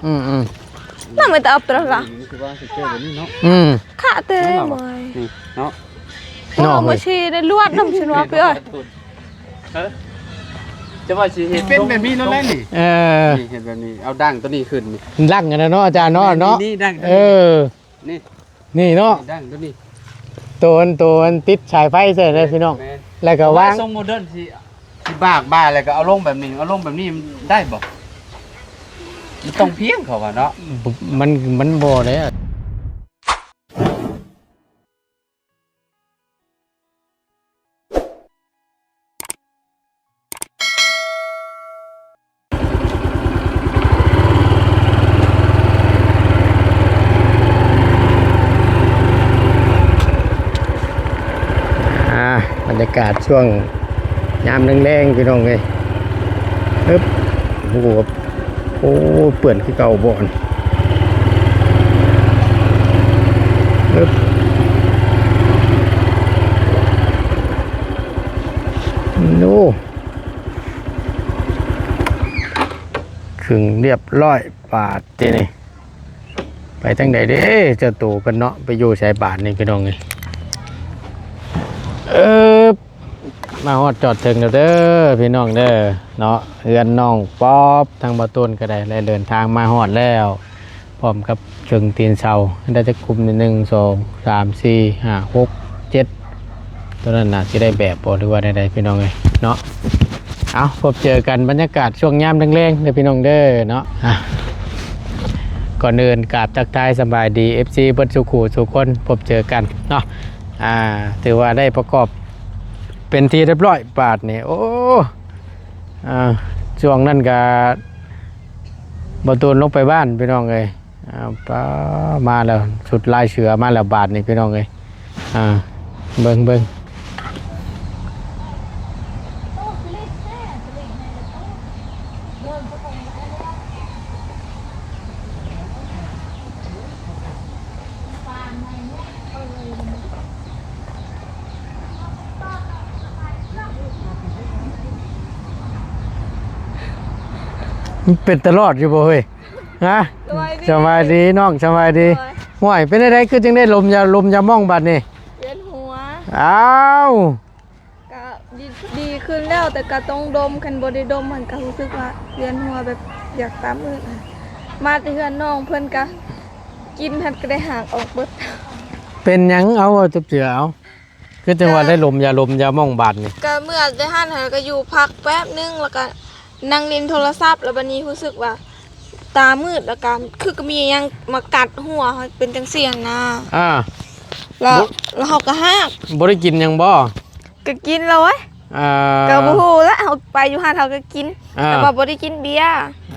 ອືມໆ ນຳໄປແຕ່ອັບຕະລະ ນີ້ຄືວ່າຊິເຈີແບບນີ້ເນາະ ອືມ ຂະແຕ່ມວຍ ນີ້ເນາະ ເນາະ ໂອ້ຍ ມາຊີໄດ້ລວດນຳຊິວ່າເປີ ເອີ ຈະວ່າຊິເຮັດເປັນແບບນີ້ໂລດແຫຼະນີ້ ເອີ ນີ້ເຮັດແບບນີ້ ເອົາດັງໂຕນີ້ຂຶ້ນນີ້ ດັງອັນນັ້ນເນາະອາຈານເນາະ ນີ້ ເນາະ ນີ້ດັງໂຕນີ້ ເອີ ນີ້ ນີ້ເນາະ ດັງໂຕນີ້ ໂຕອັນ ໂຕອັນຕິດສາຍໄຟໃສ່ເດ້ພີ່ນ້ອງ ແມ່ນ ແລ້ວກໍວາງ ສົມມຸດເດີນຊິ ຊິບາກບາກແລ້ວກໍເອົາລົງແບບນີ້ ເອົາລົງແບບນີ້ໄດ້ບໍ່? ມັນຕ້ອງພຽງເຂົາວ່າເນາະ ມັນ ມັນບໍ່ແລ້ວ. ອ່າ ບັນຍາກາດຊ່ວງຍາມແລງໆ ພີ່ນ້ອງເອີຍ ອຶບ ໂອ້ໂຫ ໂອ້ ເປື້ອນຄືເກົ່າບໍ່ ອຶບ ໂອ້ ຄຶ່ງລຽບຮ້ອຍ ບາດທີນີ້ ໄປທາງໃດເດ້ ເຈົ້າໂຕເພິ່ນເນາະ ໄປຢູ່ໃສບາດນີ້ ພີ່ນ້ອງເອີຍ ເອີບ ມາຮອດຈອດເຖິງແລ້ວເດີ ພີ່ນ້ອງເດີ ເນາະ ເຮືອນນ້ອງປອບ ທາງບ່າວໂຕນກໍໄດ້ ໄດ້ເດີນທາງມາຮອດແລ້ວ ພ້ອມກັບເຊິ່ງຕີນເສົາ ໄດ້ຈັກກຸ່ມນີ້ ໜຶ່ງ ສອງ ສາມ ສີ່ ຫ້າ ຫົກ ເຈັດ ໂຕນັ້ນໜ້າຊິໄດ້ແບບບໍ່ ຫຼືວ່າແນວໃດ ພີ່ນ້ອງເອີຍເນາະ. ເອົາ ພົບເຈີກັນບັນຍາກາດຊ່ວງຍາມແລງໆ ເດີພີ່ນ້ອງເດີເນາະ. ອ່ະ ກ່ອນອື່ນກາບທັກທາຍສະບາຍດີ ເອັຟຊີ ເບິດສູ່ຄູ່ສູ່ຄົນ ພົບເຈີກັນເນາະ. ອ່າ ຖືວ່າໄດ້ປະກອບເປັນທີ່ຮຽບຮ້ອຍບາດນີ້ ໂອ້ ອ່າ ຊ່ວງນັ້ນກະ ບ່າວໂຕນລົງໄປບ້ານ ພີ່ນ້ອງເອີຍ. ອ່າ ປາ ມາແລ້ວ ຊຸດລາຍເສືອມາແລ້ວບາດນີ້ ພີ່ນ້ອງເອີຍ. ອ່າ ເບິ່ງ ເບິ່ງ ມັນເປັນຕະຫຼອດຢູ່ບໍ່ເຮີ້ຍ? ຮະ? ສະບາຍດີ ສະບາຍດີນ້ອງ ສະບາຍດີ. ໂດຍ ຫ້ວຍ ເປັນຈັ່ງໃດ ຄືຈຶ່ງໄດ້ລົມຢາ ລົມຢາໝອງບາດນີ້? ວຽນຫົວ. ອ້າວ ກະດີ ດີຂຶ້ນແລ້ວ ແຕ່ກະຕ້ອງດົມ ຄັນບໍ່ໄດ້ດົມຫັ້ນກະຮູ້ສຶກວ່າວຽນຫົວ ແບບຢາກຕາມືດ. ມາແຕ່ເຮືອນນ້ອງເພິ່ນກະ ກິນຫັ້ນກະໄດ້ຫາກອອກເບິດ. ເປັນຫຍັງ? ເອົາ ເອົາ ຈັບເຈື່ອເອົາ. ຄືຈັ່ງວ່າໄດ້ລົມຢາ ລົມຢາໝອງບາດນີ້ ກະເມື່ອແຕ່ຫັ້ນຫັ້ນ ກະຢູ່ພັກແປັບໜຶ່ງ ແລ້ວກະນັ່ງຫຼິ້ນໂທລະສັບ ແລ້ວບາດນີ້ຮູ້ສຶກວ່າຕາມືດ ແລ້ວກະຄືກະມີຫຍັງມາກັດຫົວ ເປັນຈັ່ງຊີ້ຫັ້ນນາ. ອ່າ ແລ້ວ ແລ້ວເຮົາກະຫາກ. ບໍ່ໄດ້ກິນຫຍັງບໍ່? ກະກິນແລ້ວເວີຍ. ອ່າ ກະບໍ່ຮູ້ແຫຼະ ເຮົາໄປຢູ່ຫັ້ນເຮົາກະກິນ ອ່າ ແຕ່ວ່າບໍ່ໄດ້ກິນເບຍ.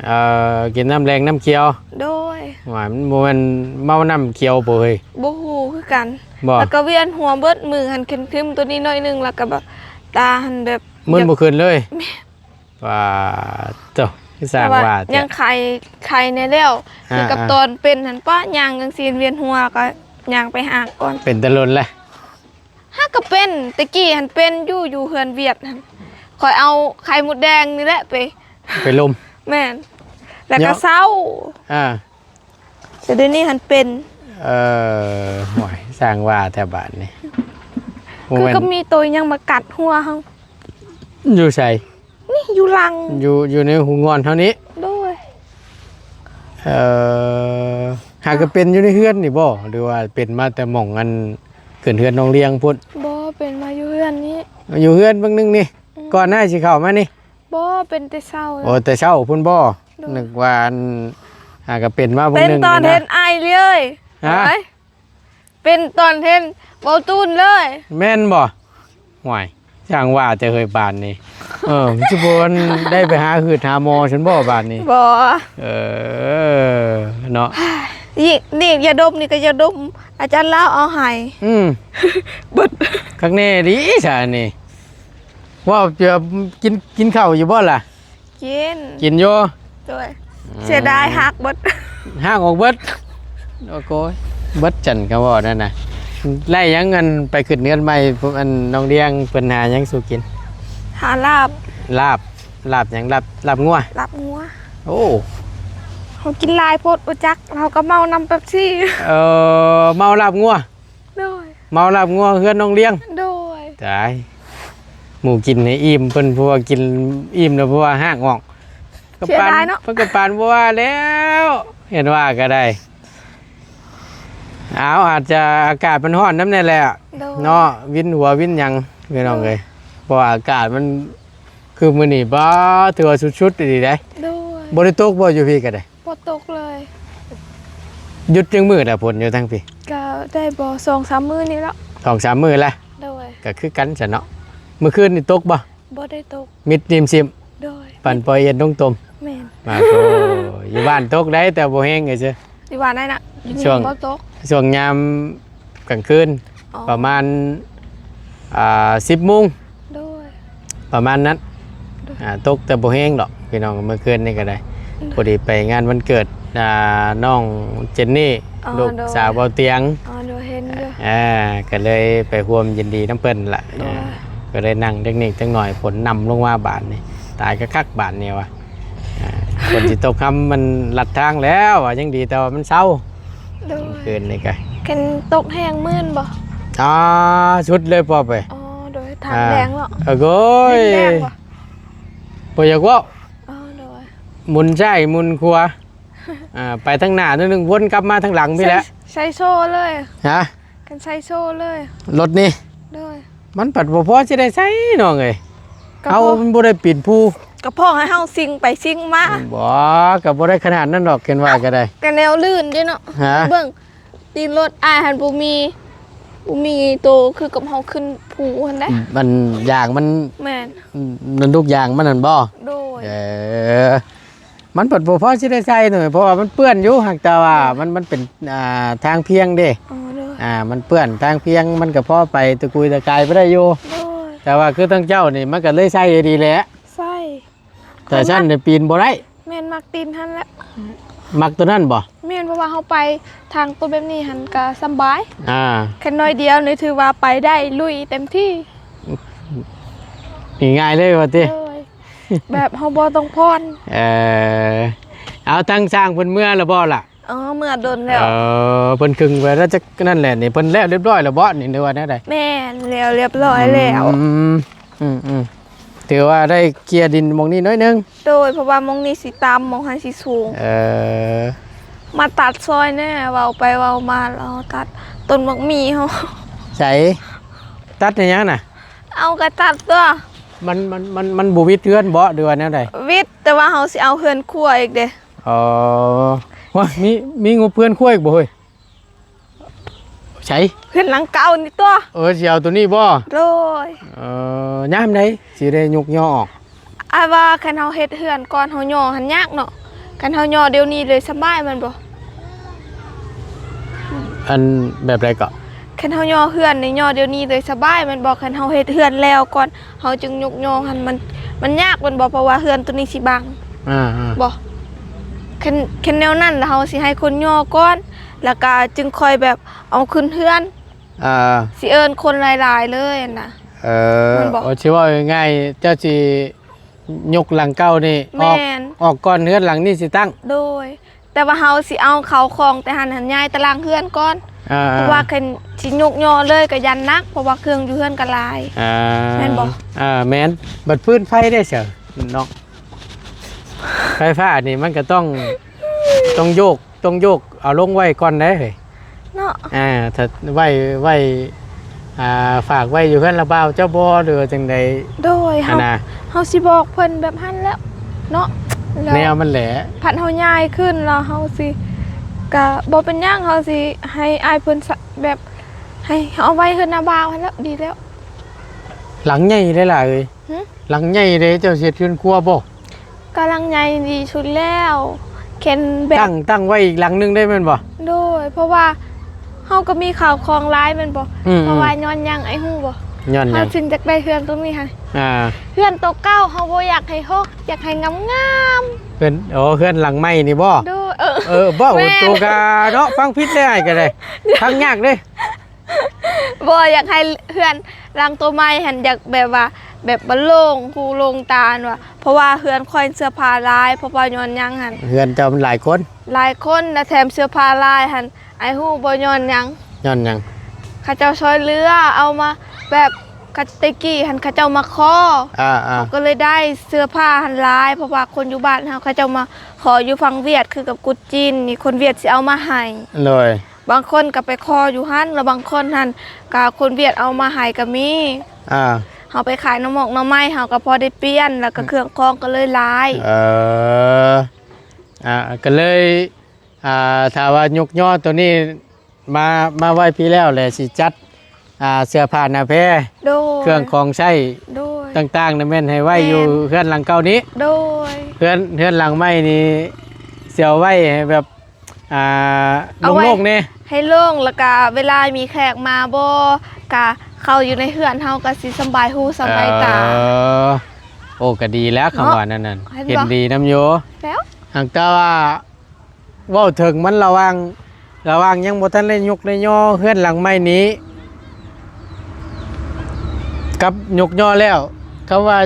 ເອີ ກິນນ້ຳແດງນ້ຳຂຽວ. ໂດຍ. ວ່າມັນບໍ່ແມ່ນເມົານ້ຳຂຽວບໍ່ເຮີ້ຍ? ບໍ່ຮູ້ຄືກັນ. ບໍ່ ແລ້ວກະວຽນຫົວເບິດມື້ຫັ້ນ ຄຶມໆ ໂຕນີ້ໜ້ອຍໜຶ່ງ ແລ້ວກະແບບຕາຫັ້ນແບບ ມືນບໍ່ຂຶ້ນເລີຍ. ແມ່ນ. ວ່າ ໂທ້ ສ້າງວ່າ ແຕ່ວ່າຍັງໄຄ ໄຄແດ່ແລ້ວ. ອ່າ ແຕ່ກັບ ອ່າ ຕອນເປັນຫັ້ນ ປະ ຍ່າງຈັ່ງຊີ້ ວຽນຫົວ ກະຍ່າງໄປຫາກ່ອນ. ເປັນແຕ່ດົນແລ້ວ? ຫາກະເປັນ ແຕ່ກີ້ຫັ້ນເປັນຢູ່ ຢູ່ເຮືອນຫວຽດຫັ້ນ ຂ້ອຍເອົາໄຂ່ມົດແດງນີ້ແຫຼະໄປ ໄປລົມ. ແມ່ນ. ແລ້ວກະເຊົາ. ອ່າ ແຕ່ດຽວນີ້ຫັ້ນເປັນ. ເອີ ໂອ້ຍ ສ້າງວ່າແທ້ບາດນີ້. ຄືກະມີໂຕຫຍັງມາກັດຫົວເຮົາ. ຢູ່ໃສ? ນີ້ຢູ່ຫຼັງ ຢູ່ ຢູ່ໃນຫູງ່ອນເຮົານີ້. ໂດຍ. ເອີ ຫາກະເປັນຢູ່ໃນເຮືອນນີ້ບໍ່ ຫຼືວ່າເປັນມາແຕ່ໝ່ອງອັນ ຂຶ້ນເຮືອນນ້ອງລ້ຽງພຸ້ນ? ບໍ່ ເປັນມາຢູ່ເຮືອນນີ້. ຢູ່ເຮືອນເບິ່ງໜຶ່ງນີ້. ອືມ. ກ່ອນໜ້າຊິເຂົ້າມານີ້? ບໍ່ ເປັນແຕ່ເຊົ້າ. ໂອ້ ແຕ່ເຊົ້າພຸ້ນບໍ່? ໂດຍ. ນຶກວ່າອັນ ຫາກະເປັນມາເບິ່ງໜຶ່ງ. ເປັນຕອນເຫັນອ້າຍເລີຍ. ຮະ? ເປັນຕອນເຫັນເບົາຕູນເລີຍ. ແມ່ນບໍ່? ຫ້ວຍ ຊ່າງວ່າແຕ່ເຮີ້ຍບາດນີ້. ເອີ ຊິບໍ່ໄດ້ໄປຫາຫືດຫາໝໍຊັ້ນບໍ່ບາດນີ້? ບໍ່. ເອີ ເນາະ. ນີ້ ນີ້ຢາດົມນີ້ກະຢາດົມອາຈານລາວເອົາໃຫ້. ອືມ. ເບິດ. ຄັກແນ່ດີຊະນີ້. ວ່າຈະກິນ ກິນເຂົ້າຢູ່ບໍ່ລະ? ກິນ ກິນຢູ່. ໂດຍ. ອືມ. ເສຍດາຍ ຫັກເບິດ ຫັກອອກເບິດ. ໂອ້ໂກຍ ເບິດຈັ່ນກະເວົ້ານັ້ນນະ. ໄດ້ຫຍັງ ອັນໄປຂຶ້ນເຮືອນໃໝ່ ອັນນ້ອງລ້ຽງເພິ່ນຫາຫຍັງສູ່ກິນ? ຫາລາບ. ລາບ ລາບຫຍັງ? ລາບ ລາບງົວ. ລາບງົວ. ໂອ້ ເຮົາກິນຫຼາຍໂພດບໍ່ຈັກ ເຮົາກໍເມົານຳເປັບຊີ. ເອີ ເມົາລາບງົວ. ໂດຍ. ເມົາລາບງົວເຮືອນນ້ອງລ້ຽງ. ໂດຍ. ຕາຍ ໝູ່ກິນໃຫ້ອີ່ມ ເພິ່ນຜູ້ວ່າກິນອີ່ມແລ້ວຜູ້ວ່າຮາກອອກ. ເສຍດາຍເນາະ. ເພິ່ນກໍປານບໍ່ວ່າແລ້ວ ເຫັນວ່າກໍໄດ້. ອ້າວ ອາດຈະອາກາດມັນຮ້ອນນຳແດ່ແຫຼະ. ໂດຍ. ເນາະ ວິນຫົວວິນຫຍັງ ພີ່ນ້ອງເອີຍ. ໂດຍ. ເພາະວ່າອາກາດມັນຄືມື້ນີ້ ບາ ຖືວ່າສຸດໆອີ່ຫຼີເດ້. ໂດຍ. ບໍ່ໄດ້ຕົກບໍ່ຢູ່ພີ້ກໍໄດ້? ບໍ່ຕົກເລີຍ. ຢຸດຈັກມື້ລະຝົນຢູ່ທາງພີ້? ກໍໄດ້ບໍ່ ສອງສາມມື້ນີ້ແລ້ວ. ສອງສາມມື້ລະ? ໂດຍ. ກໍຄືກັນຊັ້ນເນາະ. ມື້ຄືນນີ້ຕົກບໍ່? ບໍ່ໄດ້ຕົກ. ມິດຮິມຊິມ. ໂດຍ. ປັ່ນປ່ອຍເອັນລົງຕົມ. ແມ່ນ. ມາໂຕ ຢູ່ບ້ານຕົກໄດ້ ແຕ່ບໍ່ແຮງເອີຍເຊີ. ຢູ່ບ້ານໄດ້ນະ. ຊ່ວງ ບໍ່ຕົກ ຊ່ວງຍາມກາງຄືນ. ອໍ. ປະມານ ອ່າ ສິບໂມງ. ໂດຍ. ປະມານນັ້ນ. ໂດຍ. ອ່າ ຕົກແຕ່ບໍ່ແຮງດອກ ພີ່ນ້ອງ. ເມື່ອຄືນນີ້ກໍໄດ້ ໂດຍ ພໍດີໄປງານວັນເກີດ ອ່າ ນ້ອງເຈນນີ້. ອໍ. ລູກສາວ ໂດຍ ເບົາຕຽງ. ອໍ. ໂດຍ ເຫັນຢູ່. ອ່າ ກໍເລີຍໄປຮ່ວມຍິນດີນຳເພິ່ນລະ. ໂດຍ. ອ່າ ກໍໄດ້ນັ່ງເດັກນິດຈັກໜ້ອຍ ຝົນນຳລົງມາບາດນີ້ ຕາຍຄັກໆບາດນີ້ວ່າ. ອ່າ ຝົນຊິຕົກຄ່ຳ ມັນລັດທາງແລ້ວວ່າ ຍັງດີແຕ່ວ່າມັນເຊົາ. ໂດຍ. ຄືນນີ້ກະ ຄັນຕົກແຮງມື່ນບໍ່? ອ່າ ສຸດເລີຍພໍໄປ. ອໍ. ໂດຍ. ທາງແດງເນາະ. ເອີ ໂອ້ຍ ດິນແດງບໍ່? ບໍ່ຢາກເວົ້າ. ອໍ. ໂດຍ. ໝຸນຊ້າຍໝຸນຂວາ ອ່າ ໄປທາງໜ້າໜ້ອຍໜຶ່ງ ວົນກັບມາທາງຫຼັງພີ້ແຫຼະ. ໃສ່ ໃສ່ໂຊເລີຍ. ຮະ? ຄັນໃສ່ໂຊເລີຍ ລົດນີ້. ໂດຍ. ມັນພັດບໍ່ພໍຊິໄດ້ໃສ່ນ້ອງເອີຍ. ເຮົາມັນບໍ່ໄດ້ປີນພູ ກະພໍໃຫ້ເຮົາຊິງໄປຊິງມາ. ບໍ່ ກະບໍ່ໄດ້ຂະໜາດນັ້ນດອກ ເຫັນວ່າກະໄດ້. ກະແນວລື່ນເດ້ເນາະ. ຮະ? ເບິ່ງຕີນລົດອ້າຍຫັ້ນ ບໍ່ມີ ບໍ່ມີໂຕຄືກັບເຮົາຂຶ້ນພູຫັ້ນເດ້. ມັນ ຢາງມັນ. ແມ່ນ. ນັ້ນລູກຢາງມັນຫັ້ນບໍ່? ໂດຍ. ເອີ. ມັນເພິ່ນບໍ່ພໍຊິໄດ້ໃສ່ໜ້ອຍ ເພາະວ່າມັນເປື້ອນຢູ່ ຫາກແຕ່ວ່າ ໂດຍ ມັນ ມັນເປັນ ອ່າ ທາງພຽງເດ້. ອໍ. ໂດຍ. ອ່າ ມັນເປື້ອນທາງພຽງ ມັນກໍພໍໄປຕະກຸຍຕະກາຍໄປໄດ້ຢູ່. ໂດຍ. ແຕ່ວ່າຄືທາງເຈົ້ານີ້ ມັນກໍເລີຍໃສ່ດີແຫຼະ. ໃສ່. ແຕ່ຊັ້ນນີ້ປີນບໍ່ໄດ້. ແມ່ນ ມັກຕີນຫັ້ນແຫຼະ. ມັກໂຕນັ້ນບໍ່? ແມ່ນ ເພາະວ່າເຮົາໄປທາງໂຕແບບນີ້ຫັ້ນກໍສຳບາຍ. ອ່າ. ຄັນໜ້ອຍດຽວນີ້ຖືວ່າໄປໄດ້ ລຸຍເຕັມທີ່. ງ່າຍໆເລີຍວ່າຕິ? ໂດຍ. ແບບເຮົາບໍ່ຕ້ອງຜ່ອນ. ເອີ ເອົາ ທາງຊ່າງເພິ່ນເມືອແລ້ວບໍ່ລະ? ອໍ ເມືອດົນແລ້ວ. ເອີ ເພິ່ນຄຶງໄວ້ແລ້ວຈັກນັ້ນແຫຼະນີ້ ເພິ່ນແລ້ວຮຽບຮ້ອຍແລ້ວບໍ່ນີ້ ຫຼືວ່າແນວໃດ? ແມ່ນ ແລ້ວຮຽບຮ້ອຍແລ້ວ. ອືມ ອືມ ອືມ ຖືວ່າໄດ້ເຄຍດິນໝ່ອງນີ້ໜ້ອຍໜຶ່ງ. ໂດຍ ເພາະວ່າໝ່ອງນີ້ຊິຕ່ຳ ໝ່ອງຫັ້ນຊິສູງ. ເອີ ມາຕັດຊ່ອຍແດ່ ເວົ້າໄປເວົ້າມາລາວຕັດຕົ້ນໝາກໝີ່ເຮົາ. ໃສ ຕັດໃຫ້ຫຍັງນະ? ເອົາກະຕັດຕົວະ. ມັນ ມັນ ມັນ ມັນບໍ່ວິດເຮືອນບໍ່ ຫຼືວ່າແນວໃດ? ວິດ ແຕ່ວ່າເຮົາຊິເອົາເຮືອນຄົວອີກເດ້. ອໍ ໂອ້ຍ ມີ ມີງົບເຮືອນຄົວອີກບໍ່ເຮີ້ຍ? ໃສ? ເຮືອນຫຼັງເກົ່ານີ້ຕົວະ. ເອີ ຊິເອົາໂຕນີ້ບໍ່? ໂດຍ. ເອີ ຍາມໃດຊິໄດ້ຍົກຍໍອອກ? ອ້າຍວ່າຄັນເຮົາເຮັດເຮືອນກ່ອນເຮົາຍໍຫັ້ນຍາກເນາະ. ຄັນເຮົາຍໍດຽວນີ້ເລີຍສະບາຍແມ່ນບໍ່? ອັນແບບໃດເກາະ? ຄັນເຮົາຍໍເຮືອນນີ້ຍໍດຽວນີ້ເລີຍສະບາຍແມ່ນບໍ່? ຄັນເຮົາເຮັດເຮືອນແລ້ວກ່ອນ ເຮົາຈຶ່ງຍົກຍໍຫັ້ນ ມັນ ມັນຍາກແມ່ນບໍ່? ເພາະວ່າເຮືອນໂຕນີ້ຊິບັງ. ອ່າໆ ບໍ່? ຄັນ ຄັນແນວນັ້ນລະເຮົາຊິໃຫ້ຄົນຍໍກ່ອນ ລະກະຈຶ່ງຄ່ອຍແບບເອົາຂຶ້ນເຮືອນ. ອ່າ ຊິເອີ້ນຄົນຫຼາຍໆເລີຍຫັ້ນນະ. ເອີ ແມ່ນບໍ່? ໂອ ຊິເວົ້າງ່າຍໆ ເຈົ້າຊິຍົກຫຼັງເກົ່ານີ້ອອກ. ແມ່ນ. ອອກກ່ອນເຮືອນຫຼັງນີ້ຊິຕັ້ງ. ໂດຍ. ແຕ່ວ່າເຮົາຊິເອົາເຂົ້າຂອງແຕ່ຫັ້ນຫັ້ນຍ້າຍຕາລ່າງເຮືອນກ່ອນ. ອ່າໆ ເພາະວ່າຄັນຊິຍົກຍໍເລີຍກໍຢ້ານໜັກ ເພາະວ່າເຄື່ອງຢູ່ເຮືອນກໍຫຼາຍ. ອ່າ ແມ່ນບໍ່? ອ່າ ແມ່ນ. ບັດຟືນໄຟເດ້ຊະນ້ອງ? ໄຟຟ້ານີ້ມັນກໍຕ້ອງ ຕ້ອງໂຍກ ຕ້ອງໂຍກເອົາລົງໄວ້ກ່ອນເດ້ເຮີ້ຍ. ເນາະ. ອ່າ ຖ້າໄວ້ ໄວ້ ອ່າ ຝາກໄວ້ຢູ່ເຮືອນລະບ່າວເຈົ້າບໍ່ ຫຼືວ່າຈັ່ງໃດ? ໂດຍ. ຫັ້ນນະ ເຮົາຊິບອກເພິ່ນແບບຫັ້ນແຫຼະເນາະ. ແລ້ວ ແນວມັນແຫຼະ ພັດເຮົາຍ້າຍຂຶ້ນແລ້ວເຮົາຊິ ກະບໍ່ເປັນຫຍັງ ເຮົາຊິໃຫ້ອ້າຍເພິ່ນ ແບບໃຫ້ເຮົາເອົາໄວ້ເຮືອນນາບ່າວຫັ້ນແຫຼະ ດີແລ້ວ. ຫຼັງໃຫຍ່ເດ້ຫຼາຍເອີຍ. ຫຶ? ຫຼັງໃຫຍ່ເດ້ ເຈົ້າຊິເຮັດເຮືອນຄົວບໍ່? ກະຫຼັງໃຫຍ່ດີສຸດແລ້ວ ເຄັນແບບ ຕັ້ງ ຕັ້ງໄວ້ອີກຫຼັງໜຶ່ງໄດ້ແມ່ນບໍ່? ໂດຍ. ເພາະວ່າເຮົາກໍມີເຂົ້າຂອງຫຼາຍແມ່ນບໍ່? ອືມໆ ເພາະວ່າຍ້ອນຫຍັງ ອ້າຍຮູ້ບໍ່? ຍ້ອນຫຍັງ? ເຮົາຈຶ່ງຢາກໄດ້ເຮືອນຕົງນີ້ຫັ້ນ. ອ່າ ເຮືອນໂຕເກົ່າເຮົາບໍ່ຢາກໃຫ້ຮົກ ຢາກໃຫ້ງາມໆ. ເຮືອນ ໂອ້ ເຮືອນຫຼັງໃໝ່ນີ້ບໍ່? ໂດຍ. ເອີ ເອີ ເວົ້າ ແມ່ນ ໂຕກະເນາະ ຟັງຜິດເດ້ ອ້າຍກໍໄດ້ ຟັງຍາກເດ້. ບໍ່ ຢາກໃຫ້ເຮືອນຫຼັງໂຕໃໝ່ຫັ້ນ ຢາກແບບວ່າ ແບບບໍ່ໂລ່ງຫູໂລ່ງຕາຫັ້ນວ່າ ເພາະວ່າເຮືອນຂ້ອຍເສື້ອຜ້າຫຼາຍ ເພາະວ່າຍ້ອນຫຍັງຫັ້ນ ເຮືອນເຈົ້າມັນຫຼາຍຄົນ ຫຼາຍຄົນ ແລະແຖມເສື້ອຜ້າຫຼາຍຫັ້ນ ອ້າຍຮູ້ບໍ່ຍ້ອນຫຍັງ? ຍ້ອນຫຍັງ? ເຂົາເຈົ້າຊ່ອຍເຫຼືອ ເອົາມາແບບ ກະແຕ່ກີ້ຫັ້ນເຂົາເຈົ້າມາຂໍ ອ່າໆ ເຮົາກໍເລີຍໄດ້ເສື້ອຜ້າຫັ້ນຫຼາຍ ເພາະວ່າຄົນຢູ່ບ້ານເຮົາເຂົາເຈົ້າມາຂໍຢູ່ຝັ່ງຫວຽດ ຄືກັບກຸດຈີນນີ້ ຄົນຫວຽດຊິເອົາມາໃຫ້ ໂດຍ ບາງຄົນກໍໄປຂໍຢູ່ຫັ້ນ ແລ້ວບາງຄົນຫັ້ນກໍຄົນຫວຽດເອົາມາໃຫ້ກໍມີ ອ່າ ເຮົາໄປຂາຍໜໍ່ໝອກໜໍ່ໄມ້ ເຮົາກໍພໍໄດ້ປ່ຽນ ແລ້ວກໍເຄື່ອງຂອງກໍເລີຍຫຼາຍ ເອີ ອ່າ ກໍເລີຍ ອ່າ ຖ້າວ່າຍົກຍໍໂຕນີ້ມາ ມາໄວ້ພີ້ແລ້ວ ແລະຊິຈັດ ອ່າ ເສື້ອຜ້າໜ້າແພ ໂດຍ ເຄື່ອງຂອງໃຊ້ ໂດຍ ຕ່າງໆ ນັ້ນແມ່ນໃຫ້ໄວ້ ແມ່ນ ຢູ່ເຮືອນຫຼັງເກົ່ານີ້ ໂດຍ ເຮືອນ ເຮືອນຫຼັງໃໝ່ນີ້ຊິເອົາໄວ້ໃຫ້ແບບ ອ່າ ເອົາໄວ້ ໂລ່ງໆ ແດ່ ໃຫ້ໂລ່ງ ແລ້ວກະເວລາມີແຂກມາບໍ່ ກະເຂົ້າຢູ່ໃນເຮືອນເຮົາກະຊິສຳບາຍຫູສຳບາຍຕາ ເອີ ໂອ້ ກະດີແລ້ວ ເນາະ ຄຳວ່ານັ້ນ ເຫັນບໍ່ ເຫັນດີນຳຢູ່ ແລ້ວ ຫາກແຕ່ວ່າ ເວົ້າເຖິງມັນລະຫວ່າງ ລະຫວ່າງຍັງບໍ່ທັນໄດ້ຍົກໄດ້ຍໍເຮືອນຫຼັງໃໝ່ນີ້ ກັບຍົກຍໍແລ້ວ ຄຳວ່າ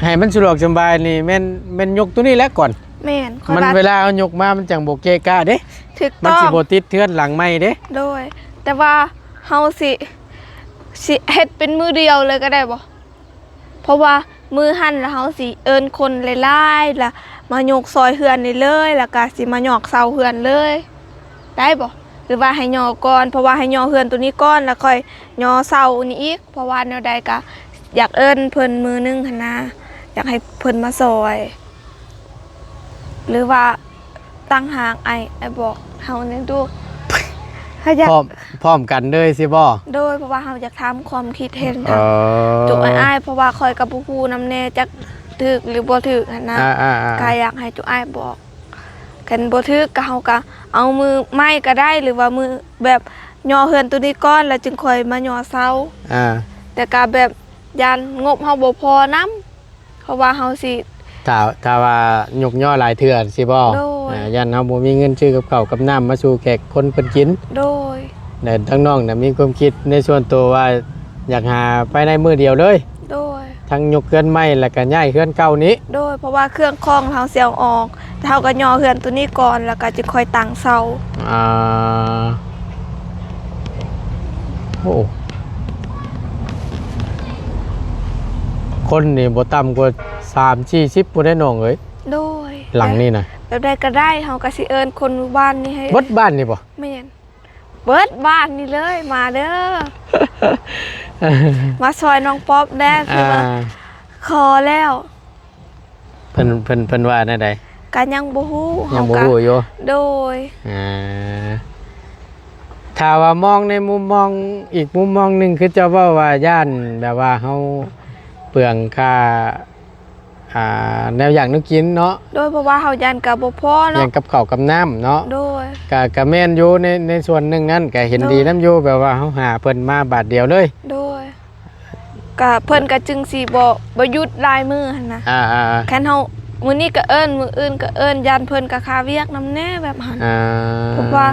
ໃຫ້ມັນສະດວກສະບາຍນີ້ ແມ່ນ ແມ່ນຍົກໂຕນີ້ແຫຼະກ່ອນ ແມ່ນ ມັນເວລາເຮົາຍົກມາມັນຈັ່ງບໍ່ເກະກະເດ້ ຖືກຕ້ອງ ມັນຊິບໍ່ຕິດເຮືອນຫຼັງໃໝ່ເດ້ ໂດຍ ແຕ່ວ່າເຮົາຊິ ຊິເຮັດເປັນມື້ດຽວເລີຍກໍໄດ້ບໍ່? ເພາະວ່າມື້ຫັ້ນລະເຮົາຊິເອີ້ນຄົນຫຼາຍໆ ລະມາຍົກຊອຍເຮືອນນີ້ເລີຍ ລະກະຊິມາຍອກເສົາເຮືອນເລີຍ ໄດ້ບໍ່? ຫຼືວ່າໃຫ້ຍໍກ່ອນ ເພາະວ່າໃຫ້ຍໍເຮືອນໂຕນີ້ກ່ອນ ລະຄ່ອຍຍໍເສົານີ້ອີກ ເພາະວ່າແນວໃດກະຢາກເອີ້ນເພິ່ນມື້ໜຶ່ງຫັ້ນນາ ຢາກໃຫ້ເພິ່ນມາຊ່ອຍ. ຫຼືວ່າຕ່າງຫາກ ອ້າຍ ອ້າຍບອກເຮົາແດ່ດູ ເຮົາຢາກ ພ້ອມ ພ້ອມກັນເລີຍຊິບໍ່? ໂດຍ ເພາະວ່າເຮົາຢາກຖາມຄວາມຄິດເຫັນ ເອີ ທາງຈຸອ້າຍໆ ເພາະວ່າຂ້ອຍກໍບໍ່ຮູ້ນຳແດ່ ຈັກຖືກຫຼືບໍ່ຖືກຫັ້ນນະ ອ່າໆໆ ກໍຢາກໃຫ້ຈຸອ້າຍບອກ ຄັນບໍ່ຖືກກໍເຮົາກໍເອົາມື້ໃໝ່ກໍໄດ້ ຫຼືວ່າມື້ແບບຍໍເຮືອນໂຕນີ້ກ່ອນ ແລ້ວຈຶ່ງຄ່ອຍມາຍໍເສົາ ອ່າ ແຕ່ກໍແບບຢ້ານງົບເຮົາບໍ່ພໍນຳ ເພາະວ່າເຮົາຊິ ຖ້າ ຖ້າວ່າຍົກຍໍຫຼາຍເທື່ອຊິບໍ່? ໂດຍ ອ່າ ຢ້ານເຮົາບໍ່ມີເງິນຊື້ກັບເຂົ້າກັບນ້ຳມາສູ່ແຂກຄົນເພິ່ນກິນ. ໂດຍ ແລະ ທາງນ້ອງນະມີຄວາມຄິດໃນສ່ວນໂຕວ່າຢາກຫາພາຍໃນມື້ດຽວເລີຍ. ໂດຍ ທັງຍົກເຮືອນໃໝ່ ແລ້ວກະຍ້າຍເຮືອນເກົ່ານີ້. ໂດຍ ເພາະວ່າເຄື່ອງຂອງເຮົາຊິເອົາອອກ ເຮົາກໍຍໍເຮືອນໂຕນີ້ກ່ອນ ແລ້ວກໍຈຶ່ງຄ່ອຍຕັ້ງເສົາ. ອ່າ ໂອ້ ຄົນນີ້ບໍ່ຕ່ຳກວ່າສາມສີ່ສິບພຸ້ນເດ້ນ້ອງເອີຍ. ໂດຍ ຫຼັງນີ້ນະ ແບບໃດກໍໄດ້ ເຮົາກໍຊິເອີ້ນຄົນໝູ່ບ້ານນີ້ໃຫ້ ເບິດບ້ານນີ້ບໍ່? ແມ່ນ ເບິດບ້ານນີ້ເລີຍ ມາເດີ ມາຊ່ອຍນ້ອງປັອບແດ່ ຄືວ່າ ອ່າ ຂໍແລ້ວ. ເພິ່ນ ເພິ່ນ ເພິ່ນວ່າແນວໃດ? ກະຍັງບໍ່ຮູ້ ຍັງບໍ່ຮູ້ຢູ່. ໂດຍ ອ່າ ຖ້າວ່າມອງໃນມຸມມອງ ອີກມຸມມອງໜຶ່ງ ຄືເຈົ້າເວົ້າວ່າຢ້ານແບບວ່າເຮົາເປືອງຄ່າ ອ່າ ແນວຢາກແນວກິນເນາະ. ໂດຍ ເພາະວ່າເຮົາຢ້ານກະບໍ່ພໍເນາະ ຢ້ານກັບເຂົ້າກັບນ້ຳເນາະ. ໂດຍ ກະ ກະແມ່ນຢູ່ ໃນ ໃນສ່ວນໜຶ່ງນັ້ນ ກະເຫັນ ໂດຍ ດີນຳຢູ່ ແບບວ່າເຮົາຫາເພິ່ນມາບາດດຽວເລີຍ. ໂດຍ ກະເພິ່ນກະຈຶ່ງຊິບໍ່ ບໍ່ຢຸດຫຼາຍມື້ຫັ້ນນະ. ອ່າໆໆ ຄັນເຮົາມື້ນີ້ກະເອີ້ນ ມື້ອື່ນກະເອີ້ນ ຢ້ານເພິ່ນກະຄາວຽກນຳແດ່ແບບຫັ້ນ. ອ່າ ເພາະວ່າ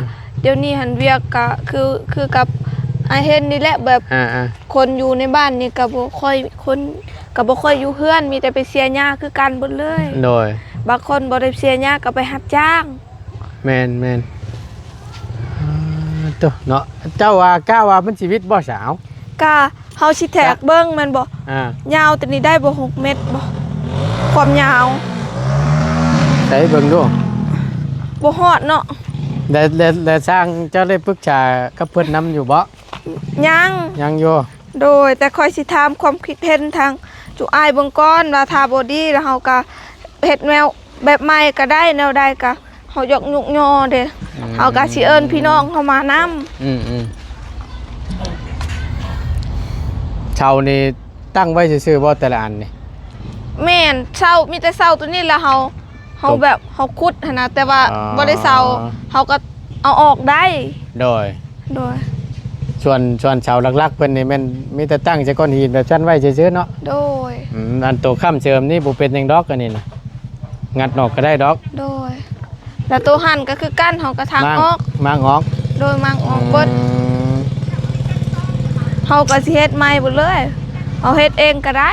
ດຽວນີ້ຫັ້ນວຽກກະຄື ຄືກັບອ້າຍເຫັນນີ້ແຫຼະ ແບບ ອ່າໆ ຄົນຢູ່ໃນບ້ານນີ້ກະບໍ່ຄ່ອຍ ຄົນກະບໍ່ຄ່ອຍຢູ່ເຮືອນ ມີແຕ່ໄປເສຍຫຍ້າຄືກັນເບິດເລີຍ. ໂດຍ ບາງຄົນບໍ່ໄດ້ເສຍຫຍ້າກະໄປຮັບຈ້າງ. ແມ່ນໆ ເອີ ໂຕເນາະ ເຈົ້າວ່າ ກະວ່າມັນຊິວິດບໍ່ສາວ? ກະເຮົາຊິແທກເບິ່ງແມ່ນບໍ່? ອ່າ ຍາວໂຕນີ້ໄດ້ບໍ່ ຫົກເມັດບໍ່ ຄວາມຍາວ? ໃສ່ເບິ່ງດູ ບໍ່ຮອດເນາະ. ແລະ ແລະ ແລະຊ່າງເຈົ້າໄດ້ປຶກສາກັບເພິ່ນນຳຢູ່ບໍ່? ຍັງ ຍັງຢູ່. ໂດຍ ແຕ່ຂ້ອຍຊິຖາມຄວາມຄິດເຫັນທາງຈຸອ້າຍເບິ່ງກ່ອນວ່າ ຖ້າບໍ່ດີແລ້ວເຮົາກະເຮັດແນວແບບໃໝ່ກະໄດ້ ແນວໃດກະເຮົາຢາກຍົກຍໍເດ້. ອືມ ເຮົາກະຊິເອີ້ນພີ່ນ້ອງເຮົາມານຳ. ອືມໆ ເສົານີ້ຕັ້ງໄວ້ຊື່ໆບໍ່ ແຕ່ລະອັນນີ້? ແມ່ນ ເສົາ ມີແຕ່ເສົາໂຕນີ້ລະ ເຮົາ ເຮົາແບບເຮົາຂຸດຫັ້ນນະ ແຕ່ວ່າ ອໍ ບໍ່ໄດ້ເສົາ ເຮົາກໍເອົາອອກໄດ້. ໂດຍ ໂດຍ ສ່ວນ ສ່ວນເສົາຫຼັກໆເພິ່ນນີ້ແມ່ນມີແຕ່ຕັ້ງໃສ່ກ້ອນຫີນແບບຊັ້ນໄວ້ຊື່ໆເນາະ. ໂດຍ ອືມ ອັນໂຕຄ້ຳເສີມນີ້ບໍ່ເປັນຫຍັງດອກ ອັນນີ້ນະ ງັດອອກກໍໄດ້ດອກ. ໂດຍ ແລ້ວໂຕຫັ້ນກໍຄືກັນ ເຮົາກໍຖາງ ມ້າງ ອອກ ມ້າງອອກ. ໂດຍ ມ້າງອອກເບິດ. ອືມ ເຮົາກໍຊິເຮັດໃໝ່ເບິດເລີຍ. ເຮົາເຮັດເອງກໍໄດ້.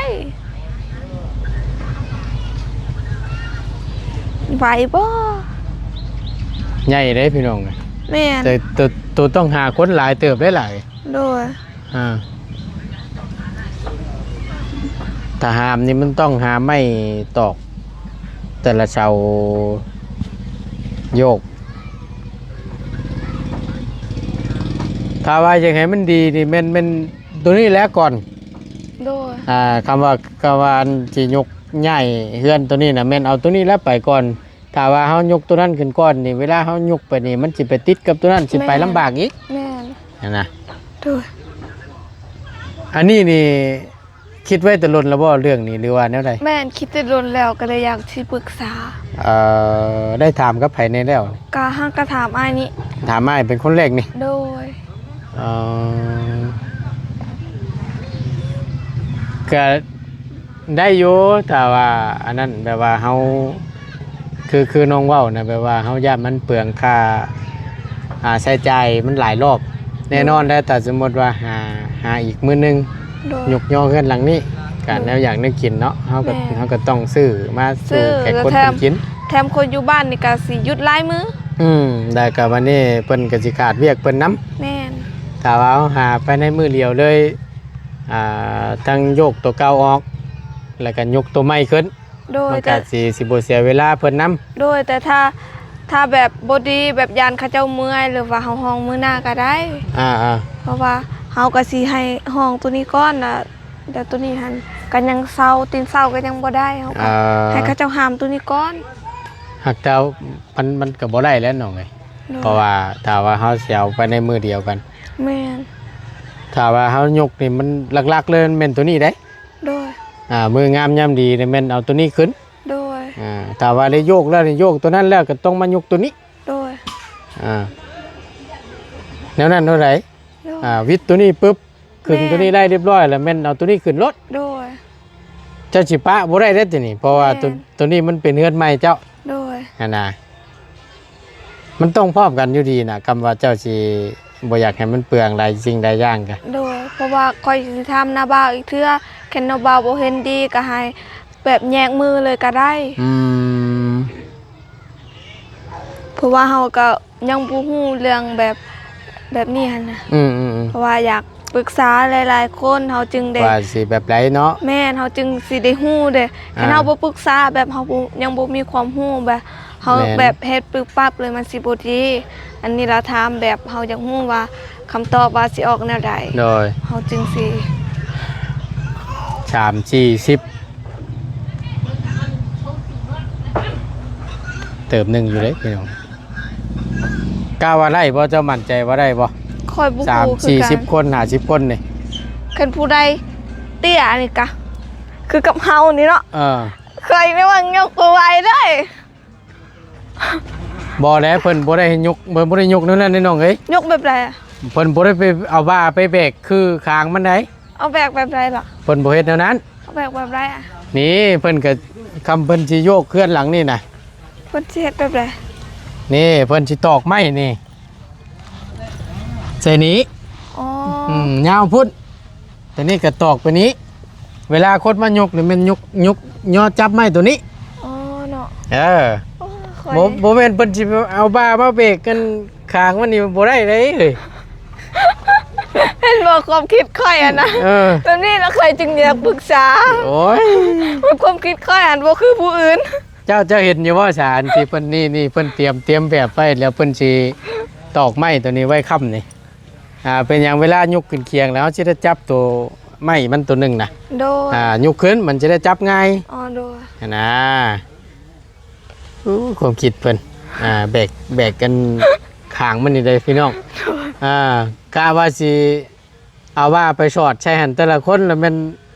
ໄຫວບໍ່? ໃຫຍ່ເດ້ພີ່ນ້ອງ. ແມ່ນ. ແຕ່ໂຕ ໂຕຕ້ອງຫາຄົນຫຼາຍເຕີບໄດ໋ຫຼາຍ. ໂດຍ. ອ່າ ຖ້າຫາມນີ້ມັນຕ້ອງຫາໄມ້ຕອກແຕ່ລະເສົາໂຍກ. ຖ້າວ່າຢາກໃຫ້ມັນດີນີ້ແມ່ນ ແມ່ນໂຕນີ້ແຫຼະກ່ອນ. ໂດຍ. ອ່າ ຄຳວ່າ ຄຳວ່າອັນຊິຍົກຍ້າຍເຮືອນໂຕນີ້ນະ ແມ່ນເອົາໂຕນີ້ແຫຼະໄປກ່ອນ. ຖ້າວ່າເຮົາຍົກໂຕນັ້ນຂຶ້ນກ່ອນນີ້ ເວລາເຮົາຍົກໄປນີ້ ມັນຊິໄປຕິດກັບໂຕນັ້ນ ຊິໄປ ແມ່ນ ລຳບາກອີກ. ແມ່ນ. ຫັ້ນນະ. ໂດຍ. ອັນນີ້ນີ້ຄິດໄວ້ແຕ່ດົນແລ້ວບໍ່ເລື່ອງນີ້ ຫຼືວ່າແນວໃດ? ແມ່ນ ຄິດແຕ່ດົນແລ້ວ ກໍເລີຍຢາກຊິປຶກສາ. ເອີ ໄດ້ຖາມກັບໃຜແດ່ແລ້ວ? ກໍຫາກໍຖາມອ້າຍນີ້. ຖາມອ້າຍເປັນຄົນແລກນີ້? ໂດຍ. ອໍ ກະໄດ້ຢູ່ ຖ້າວ່າອັນນັ້ນ ແບບວ່າເຮົາ ຄື ຄືນ້ອງເວົ້ານະ ແບບວ່າເຮົາຢ້ານມັນເປືອງຄ່າ ອ່າ ໃຊ້ຈ່າຍມັນຫຼາຍລອບ. ແນ່ນອນແຫຼະ ໂດຍ. ຖ້າສົມມຸດວ່າຫາ ຫາອີກມື້ໜຶ່ງ ໂດຍ. ຍົກຍໍເຮືອນຫຼັງນີ້ ກະ ໂດຍ. ແນວຢາກແນວກິນເນາະ ເຮົາກໍ ແມ່ນ. ເຮົາກໍຕ້ອງຊື້ມາສູ່ແຂກຄົນກິນ. ແຖມ ແຖມຄົນຢູ່ບ້ານນີ້ກໍຊິຢຸດຫຼາຍມື້. ອືມ ແລ້ວກໍບັດນີ້ເພິ່ນກໍຊິຂາດວຽກເພິ່ນນຳ. ແມ່ນ. ຖ້າວ່າເຮົາຫາພາຍໃນມື້ດຽວເລີຍ ອ່າ ທັງໂຍກຕົວເກົ່າອອກ ແລ້ວກໍຍົກຕົວໃໝ່ຂຶ້ນ. ໂດຍ. ມັນກໍ ແຕ່ ຊິ ຊິບໍ່ເສຍເວລາເພິ່ນນຳ. ໂດຍ. ແຕ່ຖ້າ ຖ້າແບບບໍ່ດີ ແບບຢ້ານເຂົາເຈົ້າເມື່ອຍ ຫຼືວ່າເຮົາຮ້ອງມື້ໜ້າກໍໄດ້. ອ່າໆ ເພາະວ່າເຮົາກໍຊິໃຫ້ຮ້ອງໂຕນີ້ກ່ອນ ແລ້ວ ແລ້ວໂຕນີ້ຫັ້ນກໍຍັງເຊົາ ຕີນເຊົາກໍຍັງບໍ່ໄດ້ ເຮົາກໍ ອ່າ ໃຫ້ເຂົາເຈົ້າຫາມໂຕນີ້ກ່ອນ. ຫາກແຕ່ມັນ ມັນກໍບໍ່ໄດ້ແຫຼະນ້ອງເອີຍ. ໂດຍ. ເພາະວ່າຖ້າວ່າເຮົາຊິເອົາໄປໃນມື້ດຽວກັນ. ແມ່ນ. ຖ້າວ່າເຮົາຍົກນີ້ ມັນຫຼັກໆເລີຍແມ່ນໂຕນີ້ເດ້. ໂດຍ. ອ່າ ມື້ງາມຍາມດີນີ້ແມ່ນເອົາໂຕນີ້ຂຶ້ນ. ໂດຍ. ອ່າ ຖ້າວ່າໄດ້ໂຍກແລ້ວນີ້ ໂຍກໂຕນັ້ນແລ້ວກໍຕ້ອງມາຍົກໂຕນີ້. ໂດຍ. ອ່າ ແນວນັ້ນເທົ່າໃດ? ໂດຍ. ອ່າ ວິດໂຕນີ້ປຶບ ຂຶ້ນ ແມ່ນ ໂຕນີ້ໄດ້ຮຽບຮ້ອຍແລ້ວ ແມ່ນເອົາໂຕນີ້ຂຶ້ນໂລດ. ໂດຍ. ເຈົ້າຊິປະບໍ່ໄດ້ເດ້ໂຕນີ້ ເພາະວ່າ ແມ່ນ ໂຕ ໂຕນີ້ມັນເປັນເຮືອນໃໝ່ເຈົ້າ. ໂດຍ. ຫັ້ນນະ ມັນຕ້ອງພ້ອມກັນຢູ່ດີນະ ຄຳວ່າເຈົ້າຊິບໍ່ຢາກໃຫ້ມັນເປືອງຫຼາຍສິ່ງຫຼາຍຢ່າງກະ. ໂດຍ. ເພາະວ່າຂ້ອຍຊິຖາມນ້າບ່າວອີກເທື່ອ ຄັນນ້າບ່າວບໍ່ເຫັນດີກໍໃຫ້ແບບແຍກມືເລີຍກໍໄດ້. ອືມ. ເພາະວ່າເຮົາກໍຍັງບໍ່ຮູ້ເລື່ອງແບບ ແບບນີ້ຫັ້ນນະ. ອືມໆໆ. ເພາະວ່າຢາກປຶກສາຫຼາຍໆຄົນ ເຮົາຈຶ່ງໄດ້ ວ່າຊິແບບໃດເນາະ. ແມ່ນ ເຮົາຈຶ່ງຊິໄດ້ຮູ້ເດ້. ອ່າ ຄັນເຮົາບໍ່ປຶກສາ ແບບເຮົາບໍ່ ຍັງບໍ່ມີຄວາມຮູ້ ແບບເຮົາ ແມ່ນ ແບບເຮັດປຶບປັບເລີຍ ມັນຊິບໍ່ດີ. ອັນນີ້ລະຖາມແບບເຮົາຢາກຮູ້ວ່າ ຄຳຕອບວ່າຊິອອກແນວໃດ. ໂດຍ. ເຮົາຈຶ່ງຊິ ສາມ ສີ່ ສິບ ເຕີບໜຶ່ງຢູ່ເດ້ພີ່ນ້ອງ. ກະວ່າໄດ້ບໍ່? ເຈົ້າໝັ້ນໃຈວ່າໄດ້ບໍ່? ຂ້ອຍບໍ່ຮູ້ ສາມ ສີ່ ສິບຄົນ ຫ້າສິບຄົນນີ້. ຄັນຜູ້ໃດເຕ້ຍນີ້ກະ ຄືກັບເຮົານີ້ເນາະ. ເອີ. ຂ້ອຍນີ້ວ່າຍົກບໍ່ໄຫວເດ້. ບໍ່ແຫຼະ ເພິ່ນບໍ່ໄດ້ໃຫ້ຍົກ ເພິ່ນບໍ່ໄດ້ຍົກແນວນັ້ນເດ້ນ້ອງເອີຍ. ຍົກແບບໃດອະ? ເພິ່ນບໍ່ໄດ້ໄປເອົາບ່າໄປແບກຄືຄາງມັນໃດ. ເອົາແບກແບບໃດລະ? ເພິ່ນບໍ່ເຮັດແນວນັ້ນ. ເອົາແບກແບບໃດອະ? ນີ້ເພິ່ນກະ ຄຳເພິ່ນຊິໂຍກເຮືອນຫຼັງນີ້ນະ ເພິ່ນຊິເຮັດແບບໃດ? ນີ້ເພິ່ນຊິຕອກໄມ້ນີ້ ໃສ່ນີ້. ອໍ. ອືມ ຍາວພຸ້ນ. ໂຕນີ້ກໍຕອກໄປນີ້ ເວລາຄົນມາຍົກນີ້ແມ່ນຍົກ ຍົກຍໍຈັບໄມ້ໂຕນີ້. ອໍ ເນາະ. ເອີ. ໂອ້ຍ ບໍ່ ບໍ່ແມ່ນເພິ່ນຊິເອົາບ່າມາເບກກັນຄາງມັນນີ້ ມັນບໍ່ໄດ້ເດ້ເອີຍ. ເຫັນບໍ່ຄວາມຄິດຂ້ອຍຫັ້ນນະ? ເອີ ແບບນີ້ລະຂ້ອຍຈຶ່ງຢາກປຶກສາ. ໂອ້ຍ ແບບຄວາມຄິດຂ້ອຍຫັ້ນບໍ່ຄືຜູ້ອື່ນ. ເຈົ້າ ເຈົ້າເຫັນຢູ່ບໍ່ສາ ອັນທີ່ເພິ່ນ ນີ້ ນີ້ເພິ່ນຕຽມ ຕຽມແບບໄວ້ແລ້ວ ເພິ່ນຊິຕອກໄມ້ໂຕນີ້ໄວ້ຄ້ຳນີ້. ອ່າ ເປັນຫຍັງເວລາຍົກຂຶ້ນຄຽງແລ້ວ ເຮົາຊິໄດ້ຈັບໂຕໄມ້ມັນໂຕໜຶ່ງນະ. ໂດຍ. ອ່າ ຍົກຂຶ້ນມັນຈະໄດ້ຈັບງ່າຍ. ອໍ ໂດຍ. ຫັ້ນນະ. ໂອ້ ຄວາມຄິດເພິ່ນ ອ່າ ແບກ ແບກກັນຂ້າງມັນນີ້ເດ້ພີ່ນ້ອງ. ໂດຍ. ອ່າ ກະວ່າຊິເອົາວ່າໄປສອດໃສ່ຫັ້ນ ແຕ່ລະຄົນລະແມ່ນ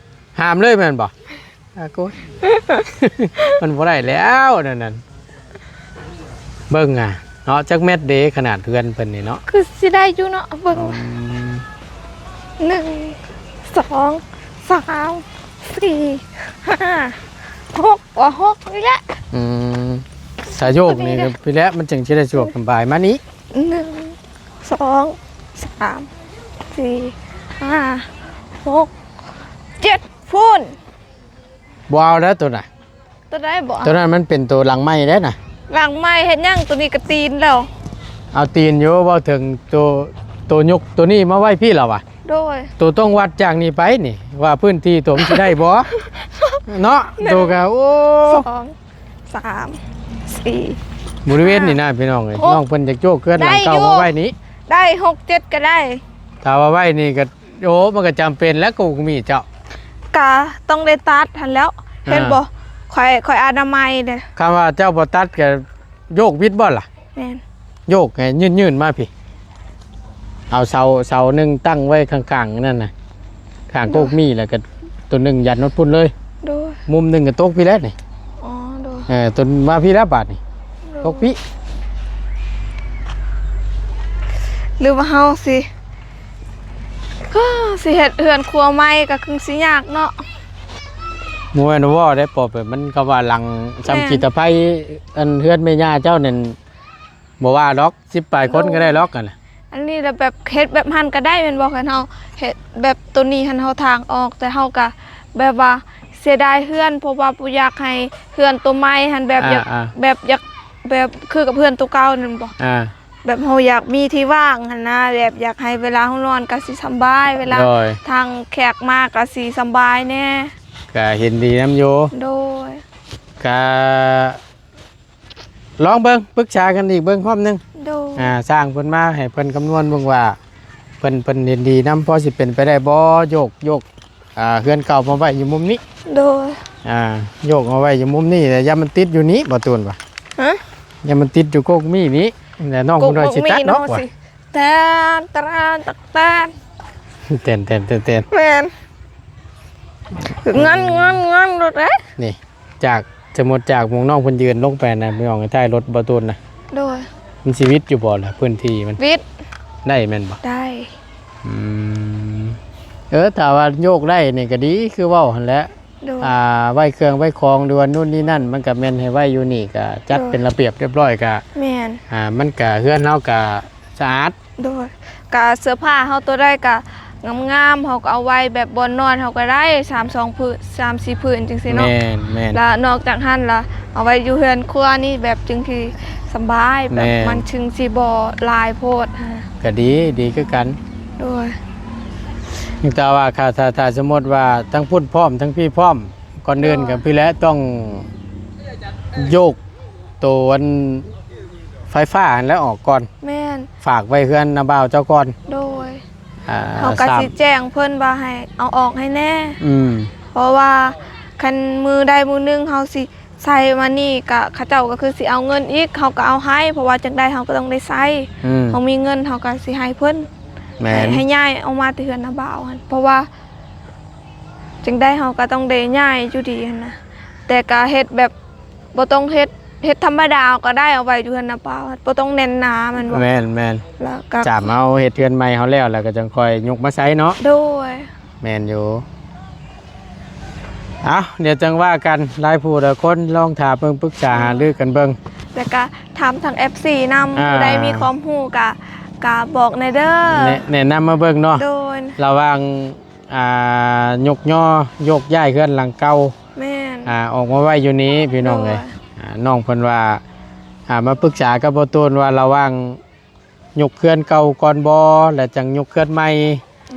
ຫາມເລີຍແມ່ນບໍ່? ອາໂກຍ ມັນບໍ່ໄດ້ແລ້ວແນວນັ້ນ. ເບິ່ງອະເນາະ ຈັກແມັດເດ ຂະໜາດເຮືອນເພິ່ນນີ້ເນາະ. ຄືຊິໄດ້ຢູ່ເນາະ ເບິ່ງ. ອືມ ໜຶ່ງ ສອງ ສາມ ສີ່ ຫ້າ ຫົກ ວ່າຫົກນີ້ແຫຼະ. ອືມ ສາໂຍກນີ້ ໂຕນີ້ເດ້ ພີ້ແຫຼະ ມັນຈຶ່ງຊິໄດ້ສະດວກສະບາຍ. ມານີ້ ໜຶ່ງ ສອງ ສາມ ສີ່ ຫ້າ ຫົກ ເຈັດພຸ້ນ. ບໍ່ເອົາແລ້ວໂຕນັ້ນ. ໂຕໃດບໍ່ເອົາ? ໂຕນັ້ນມັນເປັນໂຕຫຼັງໃໝ່ເດ້ນະ. ຫຼັງໃໝ່ເຮັດຫຍັງ? ໂຕນີ້ກະຕີນແລ້ວ. ເອົາຕີນຢູ່, ເວົ້າເຖິງໂຕ, ໂຕຍົກໂຕນີ້ມາໄວ້ພີ້ລະວະ. ໂດຍ. ໂຕຕ້ອງວັດຈາກນີ້ໄປນີ້ ວ່າພື້ນທີ່ໂຕມັນຊິໄດ້ບໍ່ ເນາະ. ໂຕກະ ໂອ້ ສອງ ສາມ ສີ່ ບໍລິເວນນີ້ນະ ພີ່ນ້ອງເອີຍ. ຫົກ ນ້ອງເພິ່ນຢາກໂຈກເຮືອນຫຼັງເກົ່າມາໄວ້ນີ້. ໄດ້ ຫົກ ເຈັດ ກະໄດ້. ຖ້າວ່າໄວ້ນີ້ກະ ໂອ້ ມັນກະຈຳເປັນແລ້ວ ກົກມີດເຈົ້າ. ກະຕ້ອງໄດ້ຕັດຫັ້ນແລ້ວ. ເຫັນບໍ່? ຂ້ອຍ, ຂ້ອຍອະນາໄມເດ້. ຄຳວ່າເຈົ້າບໍ່ຕັດກະໂຍກວິດບໍ່ລະ? ແມ່ນ. ໂຍກໃຫ້ຍື່ນໆມາພີ້. ເອົາເສົາ, ເສົາໜຶ່ງຕັ້ງໄວ້ຂ້າງໆນັ້ນນະ. ຂ້າງ ໂດຍ ກົກມີດ ແລ້ວກໍຕົວໜຶ່ງຢັນຮອດພຸ້ນເລີຍ. ໂດຍ. ມຸມໜຶ່ງກໍຕົກພີ້ແຫຼະນີ້. ອໍ ໂດຍ. ເອີ ຕົວມາພີ້ແລ້ວບາດນີ້. ໂດຍ. ຕົກພີ້. ຫຼືວ່າເຮົາຊິ, ເອີ ຊິເຮັດເຮືອນຄົວໃໝ່ກໍຄືຊິຍາກເນາະ. ບໍ່ແມ່ນເວົ້າໄດ້ ເພາະແບບມັນກໍວ່າຫຼັງ ແມ່ນ ສ່ຳຂີ້ຕະໄພ ອັນເຮືອນແມ່ຍ່າເຈົ້ານັ້ນ ບໍ່ວ່າດອກ ສິບປາຍຄົນກໍໄດ້ດອກຫັ້ນນະ. ອັນນີ້ລະແບບເຮັດແບບຫັ້ນກໍໄດ້ແມ່ນບໍ່? ຄັນເຮົາເຮັດແບບໂຕນີ້ຫັ້ນ ເຮົາຖາງອອກ ແຕ່ເຮົາກໍແບບວ່າເສຍດາຍເຮືອນ ເພາະວ່າບໍ່ຢາກໃຫ້ເຮືອນໂຕໃໝ່ຫັ້ນແບບ ອ່າ ຢາກ ອ່າ ແບບຢາກ ແບບຄືກັບເຮືອນໂຕເກົ່ານັ້ນບໍ່? ອ່າ ແບບເຮົາຢາກມີທີ່ວ່າງຫັ້ນນະ ແບບຢາກໃຫ້ເວລາເຮົານອນກໍຊິສຳບາຍ ເວລາ ໂດຍ ທາງແຂກມາກໍຊິສຳບາຍແດ່. ກໍເຫັນດີນຳຢູ່. ໂດຍ. ກໍ ລອງເບິ່ງ ປຶກສາກັນອີກເບິ່ງຮອບໜຶ່ງ. ໂດຍ. ອ່າ ຊ່າງເພິ່ນມາໃຫ້ເພິ່ນຄຳນວນເບິ່ງວ່າ ເພິ່ນ, ເພິ່ນເຫັນດີນຳ ພໍຊິເປັນໄປໄດ້ບໍ່? ໂຍກ, ໂຍກ ອ່າ ເຮືອນເກົ່າມາໄວ້ຢູ່ມຸມນີ້. ໂດຍ. ອ່າ ໂຍກມາໄວ້ຢູ່ມຸມນີ້ ແຕ່ຢ່າມັນຕິດຢູ່ນີ້ ບໍ່ຕູນວ່າ. ຮະ? ຢ່າມັນຕິດຢູ່ກົກມີດນີ້ ແລ້ວນ້ອງເພິ່ນວ່າຊິຕັດເນາະວ່າ. ແຕນ ຕະຣານ ຕັກແຕນ ແຕນ ແຕນ ແຕນ ແຕນ. ແມ່ນ. ງັນ ງັນ ງັນລົດເດ້. ນີ້ ຈາກ ສົມມຸດຈາກໝ່ອງນ້ອງເພິ່ນຢືນລົງໄປນະ ໄປອອກໃນທ້າຍລົດບໍ່ຕູນນະ. ໂດຍ. ມັນຊິວິດຢູ່ບໍ່ລະ ພື້ນທີ່ມັນ? ວິດ. ໄດ້ແມ່ນບໍ່? ໄດ້. ອືມ ເອີ ຖ້າວ່າໂຍກໄດ້ນີ້ກໍດີ ຄືເວົ້າຫັ້ນແຫຼະ. ໂດຍ. ອ່າ ໄວ້ເຄື່ອງໄວ້ຂອງ ຫຼືວ່າໂນ່ນນີ້ນັ້ນ ມັນກໍແມ່ນໃຫ້ໄວ້ຢູ່ນີ້ ກໍຈັດ ໂດຍ ເປັນລະບຽບຮຽບຮ້ອຍ ກໍ ແມ່ນ ອ່າ ມັນກໍ ເຮືອນເຮົາກໍ ສະອາດ. ໂດຍ. ກະເສື້ອຜ້າເຮົາຕົວໃດກະງາມໆ ເຮົາກໍເອົາໄວ້ແບບບ່ອນນອນເຮົາກໍໄດ້ ສາມ ສອງຜືນ ສາມສີ່ຜືນຈັ່ງຊີ້ເນາະ. ແມ່ນໆ. ລະນອກຈາກຫັ້ນລະເອົາໄວ້ຢູ່ເຮືອນຄົວນີ້ແບບຈຶ່ງຊິສະບາຍ ແບບ ແມ່ນ ມັນຈຶ່ງຊິບໍ່ຫຼາຍໂພດຫັ້ນນະ. ກໍດີ ດີຄືກັນ. ໂດຍ. ແຕ່ວ່າຖ້າ ຖ້າ ຖ້າສົມມຸດວ່າທັງພຸ້ນພ້ອມ ທັງພີ້ພ້ອມ ກ່ອນອື່ນ ໂດຍ ກໍພີ້ແຫຼະ ຕ້ອງໂຍກ ໂຕອັນໄຟຟ້າຫັ້ນແຫຼະອອກກ່ອນ. ແມ່ນ. ຝາກໄວ້ເຮືອນນ້າບ່າວເຈົ້າກ່ອນ. ໂດຍ. ອ່າ ເຮົາກໍ ສາມ ຊິແຈ້ງເພິ່ນວ່າໃຫ້ເອົາອອກໃຫ້ແດ່ ອືມ ເພາະວ່າຄັນມື້ໃດມື້ໜຶ່ງເຮົາຊິໃຊ້ມານີ້ ກະເຂົາເຈົ້າກໍຄືຊິເອົາເງິນອີກ ເຮົາກໍເອົາໃຫ້ ເພາະວ່າຈັ່ງໃດເຮົາກໍຕ້ອງໄດ້ໃຊ້ ອືມ ເຮົາມີເງິນເຮົາກໍຊິໃຫ້ເພິ່ນ. ແມ່ນ. ໃຫ້ ໃຫ້ຍ້າຍອອກມາແຕ່ເຮືອນນ້າບ່າວຫັ້ນ ເພາະວ່າຈັ່ງໃດເຮົາກໍຕ້ອງໄດ້ຍ້າຍຢູ່ດີຫັ້ນນະ ແຕ່ກໍເຮັດແບບ ບໍ່ຕ້ອງເຮັດ ເຮັດທຳມະດາກໍໄດ້ ເອົາໄວ້ຢູ່ເຮືອນນ້າບ່າວ ບໍ່ຕ້ອງແໜ້ນໜາແມ່ນບໍ່? ແມ່ນໆ. ລະກໍ ຈາມເຮົາເຮັດເຮືອນໃໝ່ເຮົາແລ້ວ ແລ້ວກໍຈັ່ງຄ່ອຍຍົກມາໃຊ້ເນາະ. ໂດຍ. ແມ່ນຢູ່. ເອົ້າ ດຽວຈັ່ງວ່າກັນ ຫຼາຍຜູ້ຫຼາຍຄົນລອງຖ້າເບິ່ງ ປຶກສາຫາລືກັນເບິ່ງ ແລ້ວກໍຖາມທາງເອັຟຊີນຳ ອ່າ ຜູ້ໃດມີຄວາມຮູ້ກໍ ກໍບອກແດ່ເດີ ແນະ ແນະນຳມາເບິ່ງເນາະ. ໂດຍ. ລະຫວ່າງ ອ່າ ຍົກຍໍໂຍກຍ້າຍເຮືອນຫຼັງເກົ່າ ແມ່ນ ອ່າ ອອກມາໄວ້ຢູ່ນີ້ພີ່ນ້ອງເອີຍ. ໂດຍ. ອ່າ ນ້ອງເພິ່ນວ່າ ອ່າ ມາປຶກສາກັບບໍ່ຕູນວ່າລະຫວ່າງຍົກເຮືອນເກົ່າກ່ອນບໍ່ ແລ້ວຈັ່ງຍົກເຮືອນໃໝ່.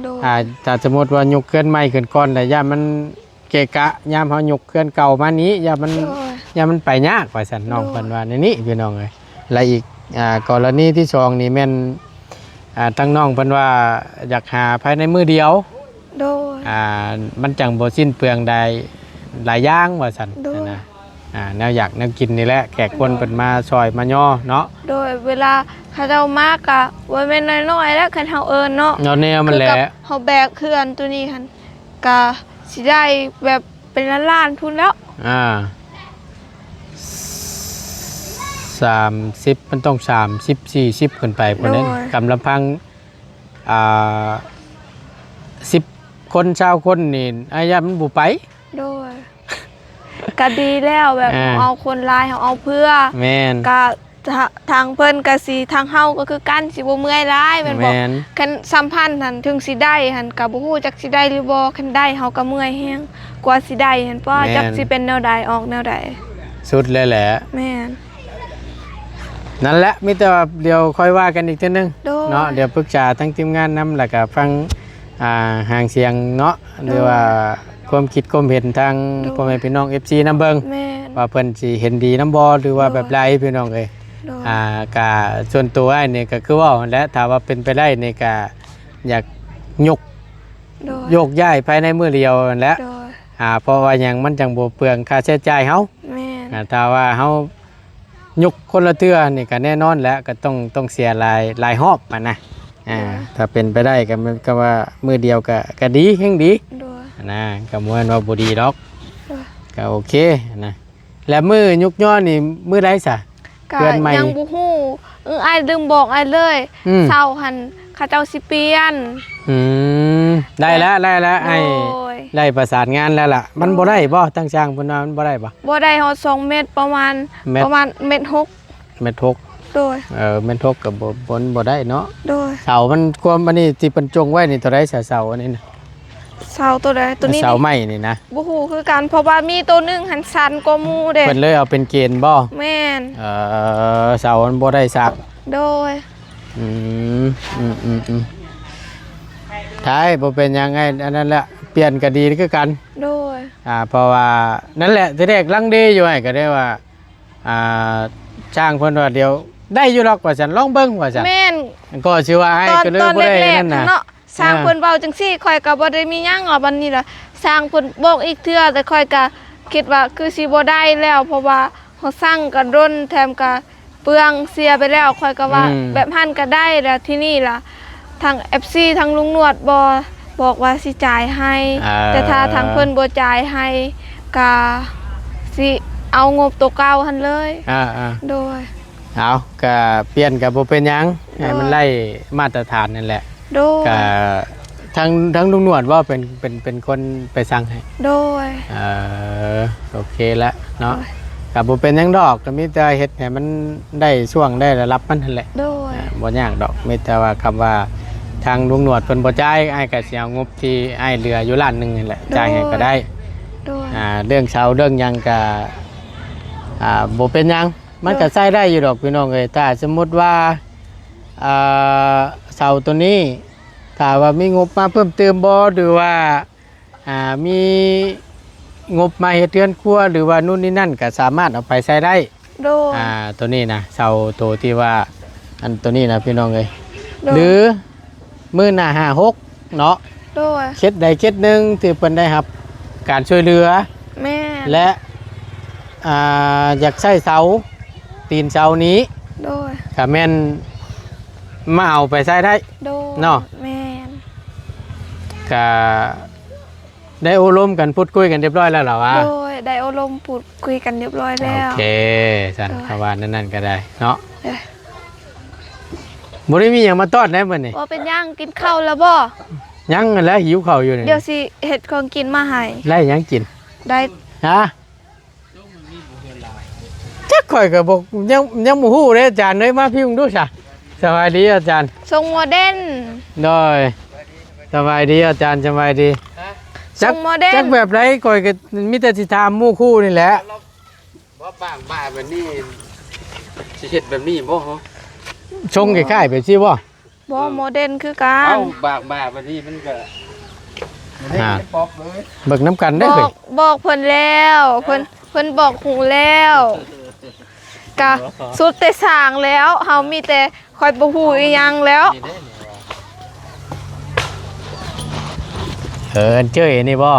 ໂດຍ. ອ່າ ຖ້າສົມມຸດວ່າຍົກເຮືອນໃໝ່ຂຶ້ນກ່ອນ ແລ້ວຢ້ານມັນເກະກະ ຍາມເຮົາຍົກເຮືອນເກົ່າມານີ້ ຢ້ານມັນ ໂດຍ ຢ້ານມັນໄປຍາກວ່າຊັ້ນ ນ້ອງ ໂດຍ ເພິ່ນວ່າແນວນີ້ພີ່ນ້ອງເອີຍ. ແລະອີກ ອ່າ ກໍລະນີທີສອງນີ້ແມ່ນ ອ່າ ທາງນ້ອງເພິ່ນວ່າຢາກຫາພາຍໃນມື້ດຽວ. ໂດຍ. ອ່າ ມັນຈັ່ງບໍ່ສິ້ນເປືອງໄດ້ຫຼາຍຢ່າງວ່າຊັ້ນ. ໂດຍ. ນະ ອ່າ ແນວຢາກແນວກິນນີ້ແຫຼະ ແຂກຄົນເພິ່ນມາຊ່ອຍມາຍໍເນາະ. ໂດຍ. ເວລາເຂົາເຈົ້າມາກະບໍ່ແມ່ນນ້ອຍໆແລ້ວ ຄັນເຮົາເອີ້ນເນາະ ແນວແນວມັນແຫຼະ ຄືກັບເຮົາແບກເຮືອນໂຕນີ້ຫັ້ນ ກະຊິໄດ້ແບບ ເປັນລ້ານໆພຸ້ນແລ້ວ. ອ່າ ສາມສິບ ມັນຕ້ອງສາມສິບ ສີ່ສິບຂຶ້ນໄປພຸ້ນເດ້. ໂດຍ. ກຳລຳພັງ ອ່າ ສິບຄົນ ຊາວຄົນນີ້ ອາ ຢ້ານມັນບໍ່ໄປ. ໂດຍ. ກະດີແລ້ວ ແບບ ອ່າ ເຮົາເອົາຄົນຫຼາຍ ເຮົາເອົາເພື່ອ ແມ່ນ ກະ ທາ- ທາງເພິ່ນກໍຊິ ທາງເຮົາກໍຄືກັນ ຊິບໍ່ເມື່ອຍຫຼາຍແມ່ນບໍ່? ແມ່ນ. ຄັນສາມພັນຫັ້ນ ເຖິງຊິໄດ້ຫັ້ນ ກໍບໍ່ຮູ້ຈັກຊິໄດ້ຫຼືບໍ່. ຄັນໄດ້ເຮົາກໍເມື່ອຍແຮງ ກວ່າຊິໄດ້ຫັ້ນ ວ່າ ແມ່ນ ຈັກຊິເປັນແນວໃດ ອອກແນວໃດ. ສຸດແລ້ວແຫຼະ. ແມ່ນ. ນັ້ນແຫຼະ ມີແຕ່ວ່າດຽວຄ່ອຍວ່າກັນອີກເທື່ອໜຶ່ງ ໂດຍ ເນາະ. ດຽວປຶກສາທາງທີມງານນຳ ແລ້ວກໍຟັງ ອ່າ ຫາງສຽງເນາະ ໂດຍ ຫຼືວ່າຄວາມຄິດຄວາມເຫັນທາງ ໂດຍ ພໍ່ແມ່ພີ່ນ້ອງເອັຟຊີນຳເບິ່ງ ແມ່ນ ວ່າເພິ່ນຊິເຫັນດີນຳບໍ່ ຫຼືວ່າ ໂດຍ ແບບໃດ ພີ່ນ້ອງເອີຍ. ໂດຍ ອ່າ ກະສ່ວນຕົວອ້າຍນີ້ກໍຄືເວົ້າຫັ້ນແຫຼະ ຖ້າວ່າເປັນໄປໄດ້ນີ້ກະຢາກຍົກ ໂດຍ ໂຍກຍ້າຍພາຍໃນມື້ດຽວຫັ້ນແຫຼະ. ໂດຍ ອ່າ ເພາະວ່າຫຍັງ ມັນຈັ່ງບໍ່ເປືອງຄ່າໃຊ້ຈ່າຍເຮົາ. ແມ່ນ. ອ່າ ຖ້າວ່າເຮົາ ຍົກຄົນລະເທື່ອນີ້ກໍແນ່ນອນແຫຼະ ກໍຕ້ອງ ຕ້ອງເສຍຫຼາຍ ຫຼາຍຮອບຫັ້ນນະ. ອ່າ ໂດຍ ຖ້າເປັນໄປໄດ້ກໍແມ່ນ ກໍວ່າມື້ດຽວກໍ ກໍດີ ແຮງດີ ໂດຍ ຫັ້ນນະ. ກໍບໍ່ແມ່ນວ່າບໍ່ດີດອກ ໂດຍ ກໍໂອເຄຫັ້ນນະ. ແລ້ວມື້ຍຸກຍໍນີ້ມື້ໃດຊະ? ກໍ ເດືອນໃໝ່ ຍັງບໍ່ຮູ້. ເອີ ອ້າຍລືມບອກອ້າຍເລີຍ ອືມ ເສົາຫັ້ນ ເຂົາເຈົ້າຊິປ່ຽນ. ອືມ ໄດ້ແລ້ວ ໄດ້ແລ້ວ ໂດຍ ອ້າຍໄດ້ປະສານງານແລ້ວລະ. ມັນ ໂດຍ ບໍ່ໄດ້ບໍ່? ທາງຊ່າງເພິ່ນວ່າມັນບໍ່ໄດ້ບໍ່? ບໍ່ໄດ້ຮອດສອງເມັດ ປະມານ ເມັດ ປະມານເມັດຫົກ. ເມັດຫົກ. ໂດຍ ເອີ ເມັດຫົກກໍບໍ່ ບໍ່ ບໍ່ໄດ້ເນາະ. ໂດຍ ເສົາມັນ ຄວາມອັນນີ້ທີ່ເພິ່ນຈົ່ງໄວ້ນີ້ເທົ່າໃດຊະ ເສົາອັນນີ້ນະ? ເສົາໂຕໃດ? ໂຕນີ້ ເສົາໄມ້ນີ້ນະ? ບໍ່ຮູ້ຄືກັນ ເພາະວ່າມີໂຕໜຶ່ງຫັ້ນສັ້ນກວ່າໝູ່ເດ້ ເພິ່ນເລີຍເອົາເປັນເກນບໍ່? ແມ່ນ. ເອີ ເສົາມັນບໍ່ໄດ້ສາກ. ໂດຍ ອືມ ອືມ ອືມ ອືມ ໄດ້ ບໍ່ເປັນຫຍັງ. ໄອ້ ອັນນັ້ນແຫຼະ ປ່ຽນກໍດີຄືກັນ. ໂດຍ ອ່າ ເພາະວ່ານັ້ນແຫຼະ ທີແລກລັງເລຢູ່ ໄອ້ກໍໄດ້ວ່າ ອ່າ ຊ່າງເພິ່ນວ່າ ດຽວໄດ້ຢູ່ດອກວ່າຊັ້ນ ລອງເບິ່ງວ່າຊັ້ນ. ແມ່ນ ກໍຊິວ່າ ໄອ້ ຕອນ ກໍເລີຍບໍ່ໄດ້ ຕອນແລກໆ ນັ້ນນະ ເນາະ ຊ່າງ ອ່າ ເພິ່ນເວົ້າຈັ່ງຊີ້ ຂ້ອຍກໍບໍ່ໄດ້ມີຫຍັງ. ເອົາບັດນີ້ລະ ຊ່າງເພິ່ນບອກອີກເທື່ອ ແຕ່ຂ້ອຍກໍຄິດວ່າຄືຊິບໍ່ໄດ້ແລ້ວ ເພາະວ່າເຮົາສັ່ງກໍດົນ ແຖມກໍເປືອງເສຍໄປແລ້ວ. ຂ້ອຍກໍວ່າ ອືມ ແບບຫັ້ນກໍໄດ້. ແລ້ວທີນີ້ລະ ທາງເອັຟຊີ ທາງລຸງໜວດບໍ່ ບອກວ່າຊິຈ່າຍໃຫ້ ອ່າ ແຕ່ຖ້າທາງເພິ່ນບໍ່ຈ່າຍໃຫ້ ກະຊິເອົາງົບໂຕເກົ່າຫັ້ນເລີຍ. ອ່າໆ ໂດຍ ເອົາ ກະປ່ຽນກະບໍ່ເປັນຫຍັງ ໂດຍ ໃຫ້ມັນໄດ້ມາດຕະຖານນັ້ນແຫຼະ. ໂດຍ ກະ ທາງ ທາງລຸງໜວດບໍ່ ເປັນ ເປັນ ເປັນຄົນໄປສັ່ງໃຫ້? ໂດຍ ເອີ ໂອເຄລະເນາະ. ໂດຍ ກະບໍ່ເປັນຫຍັງດອກ ກະມີແຕ່ເຮັດໃຫ້ມັນໄດ້ຊ່ວງໄດ້ລະດັບມັນຫັ້ນແຫຼະ. ໂດຍ ອ່າ ບໍ່ຍາກດອກ ມີແຕ່ວ່າຄຳວ່າທາງລຸງໜວດເພິ່ນບໍ່ຈ່າຍ ອ້າຍກະຊິເອົາງົບທີ່ອ້າຍເຫຼືອຢູ່ລ້ານໜຶ່ງຫັ້ນແຫຼະ ໂດຍ ຈ່າຍໃຫ້ກໍໄດ້. ໂດຍ ອ່າ ເລື່ອງເສົາເລື່ອງຫຍັງກະ ອ່າ ບໍ່ເປັນຫຍັງ ມັນກະ ໂດຍ ໃຊ້ໄດ້ຢູ່ດອກພີ່ນ້ອງເອີຍ. ຖ້າສົມມຸດວ່າ ອ່າ ເສົາໂຕນີ້ ຖ້າວ່າມີງົບມາເພີ່ມເຕີມບໍ່ ຫຼືວ່າ ອ່າ ມີງົບມາເຮັດເຮືອນຄົວ ຫຼືວ່ານູ້ນນີ້ນັ້ນ ກໍສາມາດເອົາໄປໃຊ້ໄດ້. ໂດຍ ອ່າ ໂຕນີ້ນະ ເສົາໂຕທີ່ວ່າ ອັນໂຕນີ້ນະ ພີ່ນ້ອງເອີຍ. ໂດຍ ຫຼືມື້ໜ້າຫ້າຫົກເນາະ. ໂດຍ ເຂດໃດເຂດໜຶ່ງທີ່ເພິ່ນໄດ້ຮັບການຊ່ວຍເຫຼືອ ແມ່ນ ແລະ ອ່າ ຢາກໃຊ້ເສົາ ຕີນເສົານີ້ ໂດຍ ກະແມ່ນມາເອົາໄປໃຊ້ໄດ້. ໂດຍ ເນາະ ແມ່ນ ກະໄດ້ໂອ້ລົມກັນ ພູດຄຸຍກັນຮຽບຮ້ອຍແລ້ວລະຫວາ? ໂດຍ ໄດ້ໂອ້ລົມພູດຄຸຍກັນຮຽບຮ້ອຍແລ້ວ. ໂອເຄ ຊັ້ນ ໂດຍ ເຂົາວ່າແນວນັ້ນກໍໄດ້ເນາະ. ໂດຍ ບໍ່ໄດ້ມີຫຍັງມາຕ້ອນໄດ໋ມື້ນີ້. ບໍ່ເປັນຫຍັງ ກິນເຂົ້າແລ້ວບໍ່? ຍັງຫັ້ນແຫຼະ ຫິວເຂົ້າຢູ່ນີ້. ດຽວຊິເຮັດຂອງກິນມາໃຫ້. ໄດ້ຫຍັງກິນ? ໄດ້ ຮະ? ຈັກ ຂ້ອຍກໍບໍ່ ຍັງ ຍັງບໍ່ຮູ້ເດ້ອາຈານເອີຍ. ມາພີ້ເບິ່ງດູຊະ. ສະບາຍດີອາຈານ. ຊົງໝໍເດັ່ນ. ໂດຍ ສະບາຍດີອາຈານ ສະບາຍດີ. ຮະ? ຈັກ ຊົງໝໍເດັ່ນ ຈັກແບບໃດ ຂ້ອຍກໍມີແຕ່ຊິຖາມໝູ່ຄູ່ນີ້ແຫຼະ. ບໍ່ ປາກບ່າແບບນີ້ ຊິເຮັດແບບນີ້ບໍ່? ຊົງຄ້າຍໆແບບຊີ້ບໍ່? ບໍ່ ໂມເດນຄືກັນ. ເອົ້າ ບາກ ບາກແບບນີ້ມັນກໍ ອ່າ ເບິ່ງນຳກັນເດ້. ບອກ ບອກເພິ່ນແລ້ວ ເພິ່ນ ເພິ່ນບອກຮູ້ແລ້ວ ກະສຸດແຕ່ສ້າງແລ້ວ ເຮົາມີແຕ່ ຂ້ອຍບໍ່ຮູ້ອີ່ຫຍັງແລ້ວ. ເອີ ອັນເຈີ້ຍນີ້ບໍ່?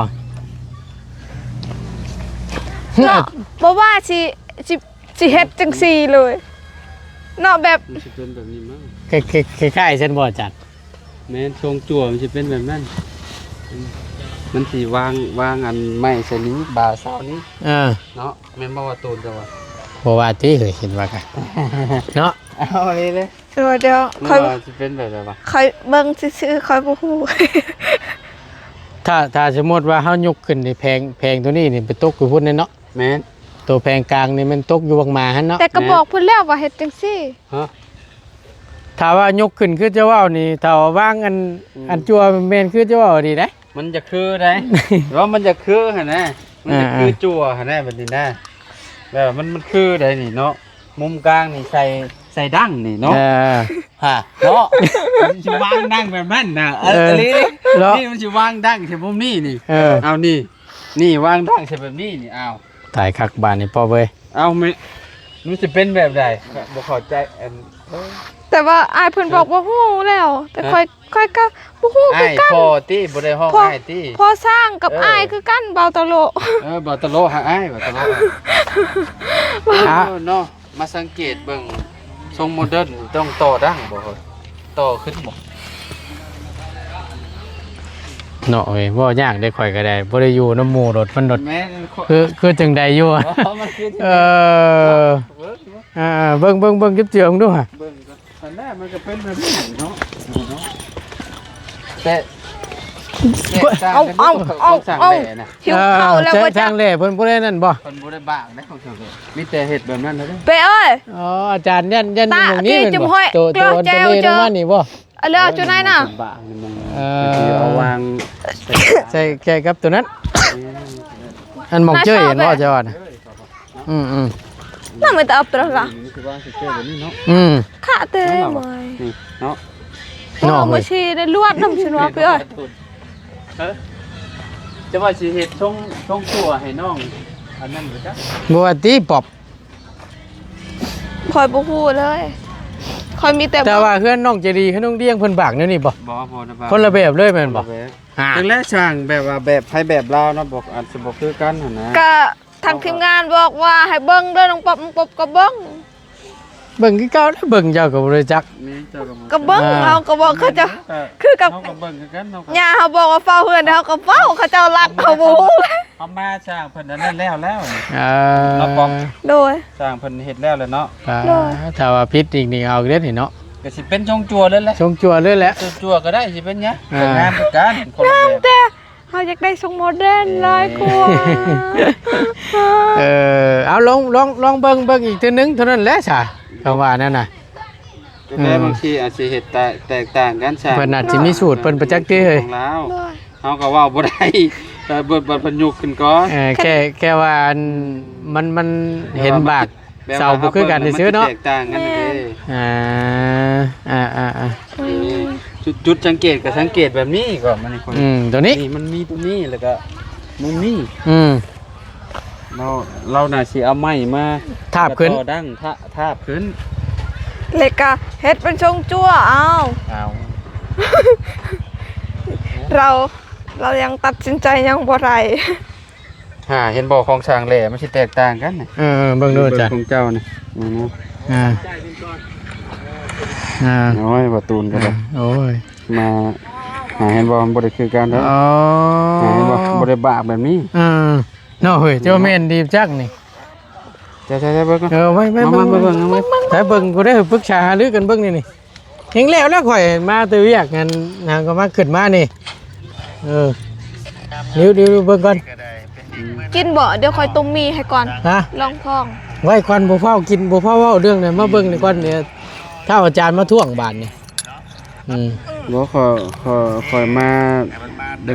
ເນາະ ບໍ່ວ່າຊິ ຊິ ຊິເຮັດຈັ່ງຊີ້ເລີຍເນາະ ແບບ ມັນຊິເປັນແບບນີ້ມັ້ງ ຄ້າຍໆ ຊັ້ນບໍ່ອາຈານ? ແມ່ນ ຊົງຈັ່ວມັນຊິເປັນແບບນັ້ນ ມັນຊິວາງ ວາງອັນໄມ້ໃສ່ນີ້ ບ່າເສົານີ້ ເອີ ເນາະ ແມ່ນບໍ່ວ່າໂຕນເຈົ້າວ່າ? ບໍ່ວ່າຕິ ເຮີ້ຍ ເຫັນວ່າກະ ເນາະ ເອົາເລີຍເລີຍ. ດຽວ ດຽວ ຂ້ອຍວ່າຊິເປັນແບບໃດວະ? ຂ້ອຍເບິ່ງຊື່ໆ ຂ້ອຍບໍ່ຮູ້. ຖ້າ ຖ້າສົມມຸດວ່າເຮົາຍົກຂຶ້ນນີ້ ແຜງ ແຜງໂຕນີ້ນີ້ໄປຕົກຢູ່ພຸ້ນແນ່ເນາະ? ແມ່ນ ໂຕແຜງກາງນີ້ແມ່ນຕົກຢູ່ບັກໝາຫັ້ນເນາະ. ແຕ່ກໍບອກເພິ່ນແລ້ວວ່າເຮັດຈັ່ງຊີ້. ຮະ? ຖ້າວ່າຍົກຂຶ້ນຄືເຈົ້າເວົ້ານີ້ ຖ້າວ່າວາງອັນ ອືມ ອັນຈົວແມ່ນຄືເຈົ້າເວົ້ານີ້ໄດ໋. ມັນຈະຄືໄດ໋ ວ່າມັນຈະຄືຫັ້ນນະ ມັນຈະຄື ອ່າໆ ຈົວຫັ້ນນະ ແບບນີ້ນະ ແບບວ່າມັນ ມັນຄືໄດ໋ນີ້ເນາະ. ມຸມກາງນີ້ໃສ່ ໃສ່ດັ້ງນີ້ເນາະ. ເອີ ຮະ ເນາະ ມັນຊິວາງດັ້ງແບບນັ້ນນະ. ເອີ ເອີ ອີ່ຫຼີນີ້ ເນາະ ນີ້ມັນຊິວາງດັ້ງໃສ່ມຸມນີ້ນີ້. ເອີ ເອົານີ້ ນີ້ວາງດັ້ງໃສ່ແບບນີ້ນີ້. ອ້າວ ຕາຍຄັກບາດນີ້ພໍ່ເອີຍ. ເອົ້າ ແມ່ ມັນຊິເປັນແບບໃດ? ບໍ່ເຂົ້າໃຈ ອັນ ເອີ ແຕ່ວ່າອ້າຍເພິ່ນບອກ ຮະ ບໍ່ຮູ້ແລ້ວ ແຕ່ ຮະ ຂ້ອຍ ຂ້ອຍກໍບໍ່ຮູ້ຄືກັນ. ອ້າຍພໍ່ຕິ ບໍ່ໄດ້ຮ້ອງອ້າຍຕິ? ພໍ່ ພໍ່ຊ່າງກັບ ເອີ ອ້າຍຄືກັນ ເບົາຕະໂລ. ເອີ ເບົາຕະໂລຫາອ້າຍ ເບົາຕະໂລ. ເອີ ເນາະ ມາສັງເກດເບິ່ງ ຊົງໂມເດີນຕ້ອງຕໍ່ດັ້ງບໍ່? ຕໍ່ຂຶ້ນບໍ່? ເນາະເອີຍ ເວົ້າຍາກເດ້ ຂ້ອຍກໍໄດ້ ບໍ່ໄດ້ຢູ່ນຳໝູ່ໂດດ ມັນໂດດ ແມ່ນ ຄື ຄືຈັ່ງໃດຢູ່. ອໍ ມັນຄື ເອີ ເບິ່ງ ອ່າ ເບິ່ງ ເບິ່ງ ເບິ່ງ ເຈັບເຈືອເບິ່ງດູຫະ. ເບິ່ງກ່ອນ ອັນນັ້ນມັນກໍເປັນແບບນີ້ເນາະ ເນາະ ແຕ່ ແຕກຕ່າງກັນ ເອົາ ເອົາ ເອົາ ເອົາ ຫິວເຂົ້າແລ້ວບໍ່ຈັກ ຊ່າງແຫຼ້ເພິ່ນບໍ່ໄດ້ນັ້ນບໍ່? ເພິ່ນບໍ່ໄດ້ບາກເດ້ ຂອງເຈົ້າ ມີແຕ່ເຮັດແບບນັ້ນເດ້. ເປ້ເອີຍ ອໍ ອາຈານ ຢ້ານ ຢ້ານຢູ່ໝ່ອງນີ້ແມ່ນບໍ່? ໂຕ ໂຕອັນ ໂຕເລລົງມານີ້ບໍ່? ເອົາແລ້ວ ເອີ ເຈົ້ານາຍນະ ເອີ ເອົາວາງ ໃສ່ແກ່ກັບໂຕນັ້ນ ແມ່ນ ອັນໝ່ອງເຈີ້ຍເຫັນບໍ່ເຈົ້າວ່ານະ? ອືມໆ ນຳໄປຕະອັບຕະລະ ອືມ ຂະແຕ່ມວຍ ນີ້ເນາະ ເນາະ ບໍ່ຊິໄດ້ລວດນຳ ຊິວ່າໄປເອີຍ. ເອີ ຈະວ່າຊິເຮັດຊົງ ຊົງຕົວໃຫ້ນ້ອງ ອັນນັ້ນບໍ່ຈັກ ບໍ່ວ່າຕິປອບ. ຂ້ອຍບໍ່ຮູ້ເລີຍ ຂ້ອຍມີແຕ່ ແຕ່ວ່າເຮືອນນ້ອງເຈດີ ເຮືອນນ້ອງດຽງ ເພິ່ນບາກແນວນີ້ບໍ່? ບໍ່ ບໍ່ໄດ້ບາກ ຄົນລະແບບເລີຍແມ່ນບໍ່? ຄົນລະແບບ ຫາ ເຖິງແລ້ວຊ່າງແບບວ່າແບບໃຜແບບລາວເນາະ ບໍ່ ອາດຊິບໍ່ຄືກັນຫັ້ນນະ ກະທາງທີມງານບອກວ່າໃຫ້ເບິ່ງເດີນ້ອງປອບ ນ້ອງປອບກໍເບິ່ງ ເບິ່ງຄືເກົ່າ ເບິ່ງເຈົ້າກໍບໍ່ຮູ້ຈັກ ແມ່ນ ເຈົ້າກໍບໍ່ ກໍເບິ່ງ ອ່າ ເຮົາກໍບອກເຂົາເຈົ້າ ເອີ ຄືກັບ ເຮົາກໍເບິ່ງຄືກັນ ເຮົາກໍ ຍ່າເຮົາບອກວ່າເຝົ້າເຮືອນ ເຮົາກໍເຝົ້າ ເຂົາເຈົ້າລັກ ເຮົາບໍ່ຮູ້ ເຮົາມາຊ່າງເພິ່ນອັນນັ້ນແລ້ວແລ້ວ ເອີ ເນາະປອມ ໂດຍ ຊ່າງເພິ່ນເຮັດແລ້ວແຫຼະເນາະ ອ່າ ໂດຍ ຖ້າວ່າຜິດອີກນີ້ເອົາເດ້ນີ້ເນາະ ກໍຊິເປັນຊົງຈົວເລີຍແຫຼະ ຊົງຈົວເລີຍແຫຼະ ຊົງຈົວກໍໄດ້ ຊິເປັນຫຍັງ ອ່າ ກໍງາມຄືກັນ ຄົນລະແບບ ແຕ່ເຮົາຢາກໄດ້ຊົງໂມເດີນຫຼາຍກວ່າ ເອີ ເອົາລອງ ລອງ ລອງເບິ່ງ ເບິ່ງອີກເທື່ອໜຶ່ງເທົ່ານັ້ນແຫຼະຊະ ຄຳວ່ານັ້ນນະ ແຕ່ບາງທີອາດຊິເຮັດແຕກຕ່າງກັນຊະ ເພິ່ນອາດຊິມີສູດເພິ່ນປະຈັກຕິເຮີ້ຍ ຂອງລາວ ເຮົາກໍເວົ້າບໍ່ໄດ້ ແຕ່ເພິ່ນ ເພິ່ນຍົກຂຶ້ນກ່ອນ ເອີ ແຄ່ ແຄ່ວ່າອັນ ມັນ ມັນເຫັນບາກເສົາບໍ່ຄືກັນຊື່ໆເນາະ ແຕ່ວ່າເຮົາເບິ່ງແລ້ວມັນຊິແຕກຕ່າງກັນເດ້ ອ່າ ອ່າໆໆ ນີ້ ຈຸດ ຈຸດສັງເກດກໍສັງເກດແບບນີ້ກ່ອນ ມັນ ອືມ ຕົວນີ້ ນີ້ມັນມີຕົວນີ້ ແລ້ວກໍມັນມີ ອືມ ເນາະ ລາວໜ້າຊິເອົາໄມ້ມາທາບຂຶ້ນ ຕໍ່ດັ້ງ ທາ ທາບຂຶ້ນ ແລ້ວກໍເຮັດເປັນຊົງຈົວ ອ້າວ ອ້າວ ລາວ ລາວຍັງຕັດສິນໃຈຍັງບໍ່ໄດ້ ຫາ ເຫັນບໍ່ ຂອງຊ່າງແຫຼ້ມັນຊິແຕກຕ່າງກັນ ເອີ ເບິ່ງດູ ເບິ່ງ ຈ້ະ ຂອງເຈົ້ານີ້ ອືມ ອ່າ ອ່າ ໂອ້ຍ ບໍ່ຕູນກໍໄດ້ ອ່າ ໂອ້ຍ ມາ ຫາ ເຫັນບໍ່ ມັນບໍ່ໄດ້ຄືກັນເດີ ອໍ ຫາ ເຫັນບໍ່ ບໍ່ໄດ້ບາກແບບນີ້ ອ່າ ເນາະເຮີ້ຍ ເຈົ້າແມ່ນດີຈັກນີ້ ໃສ່ໆໆ ເບິ່ງກ່ອນ ເອີ ໄວ້ ໄວ້ ມາ ເບິ່ງ ມາເບິ່ງ ມາເບິ່ງ ໃສ່ເບິ່ງ ກູໄດ້ປຶກສາຫາລືກັນເບິ່ງນີ້ ນີ້ ແຮງແລ້ວແລ້ວ ຂ້ອຍມາແຕ່ວຽກຫັ້ນ ຫາກໍມາຂຶ້ນມານີ້ ເອີ ເດີວໆ ເບິ່ງກ່ອນ ກິນບໍ່? ດຽວຂ້ອຍຕົ້ມໝີ່ໃຫ້ກ່ອນ ຮະ ລອງທ້ອງ ໄວ້ກ່ອນ ບໍ່ຟ້າວກິນ ບໍ່ຟ້າວເວົ້າເລື່ອງນັ້ນ ມາເບິ່ງນີ້ກ່ອນ ດຽວຖ້າອາຈານມາທ້ວງບາດນີ້ ອືມ ບໍ່ ຂ້ອຍ ຂ້ອຍ ຂ້ອຍມາ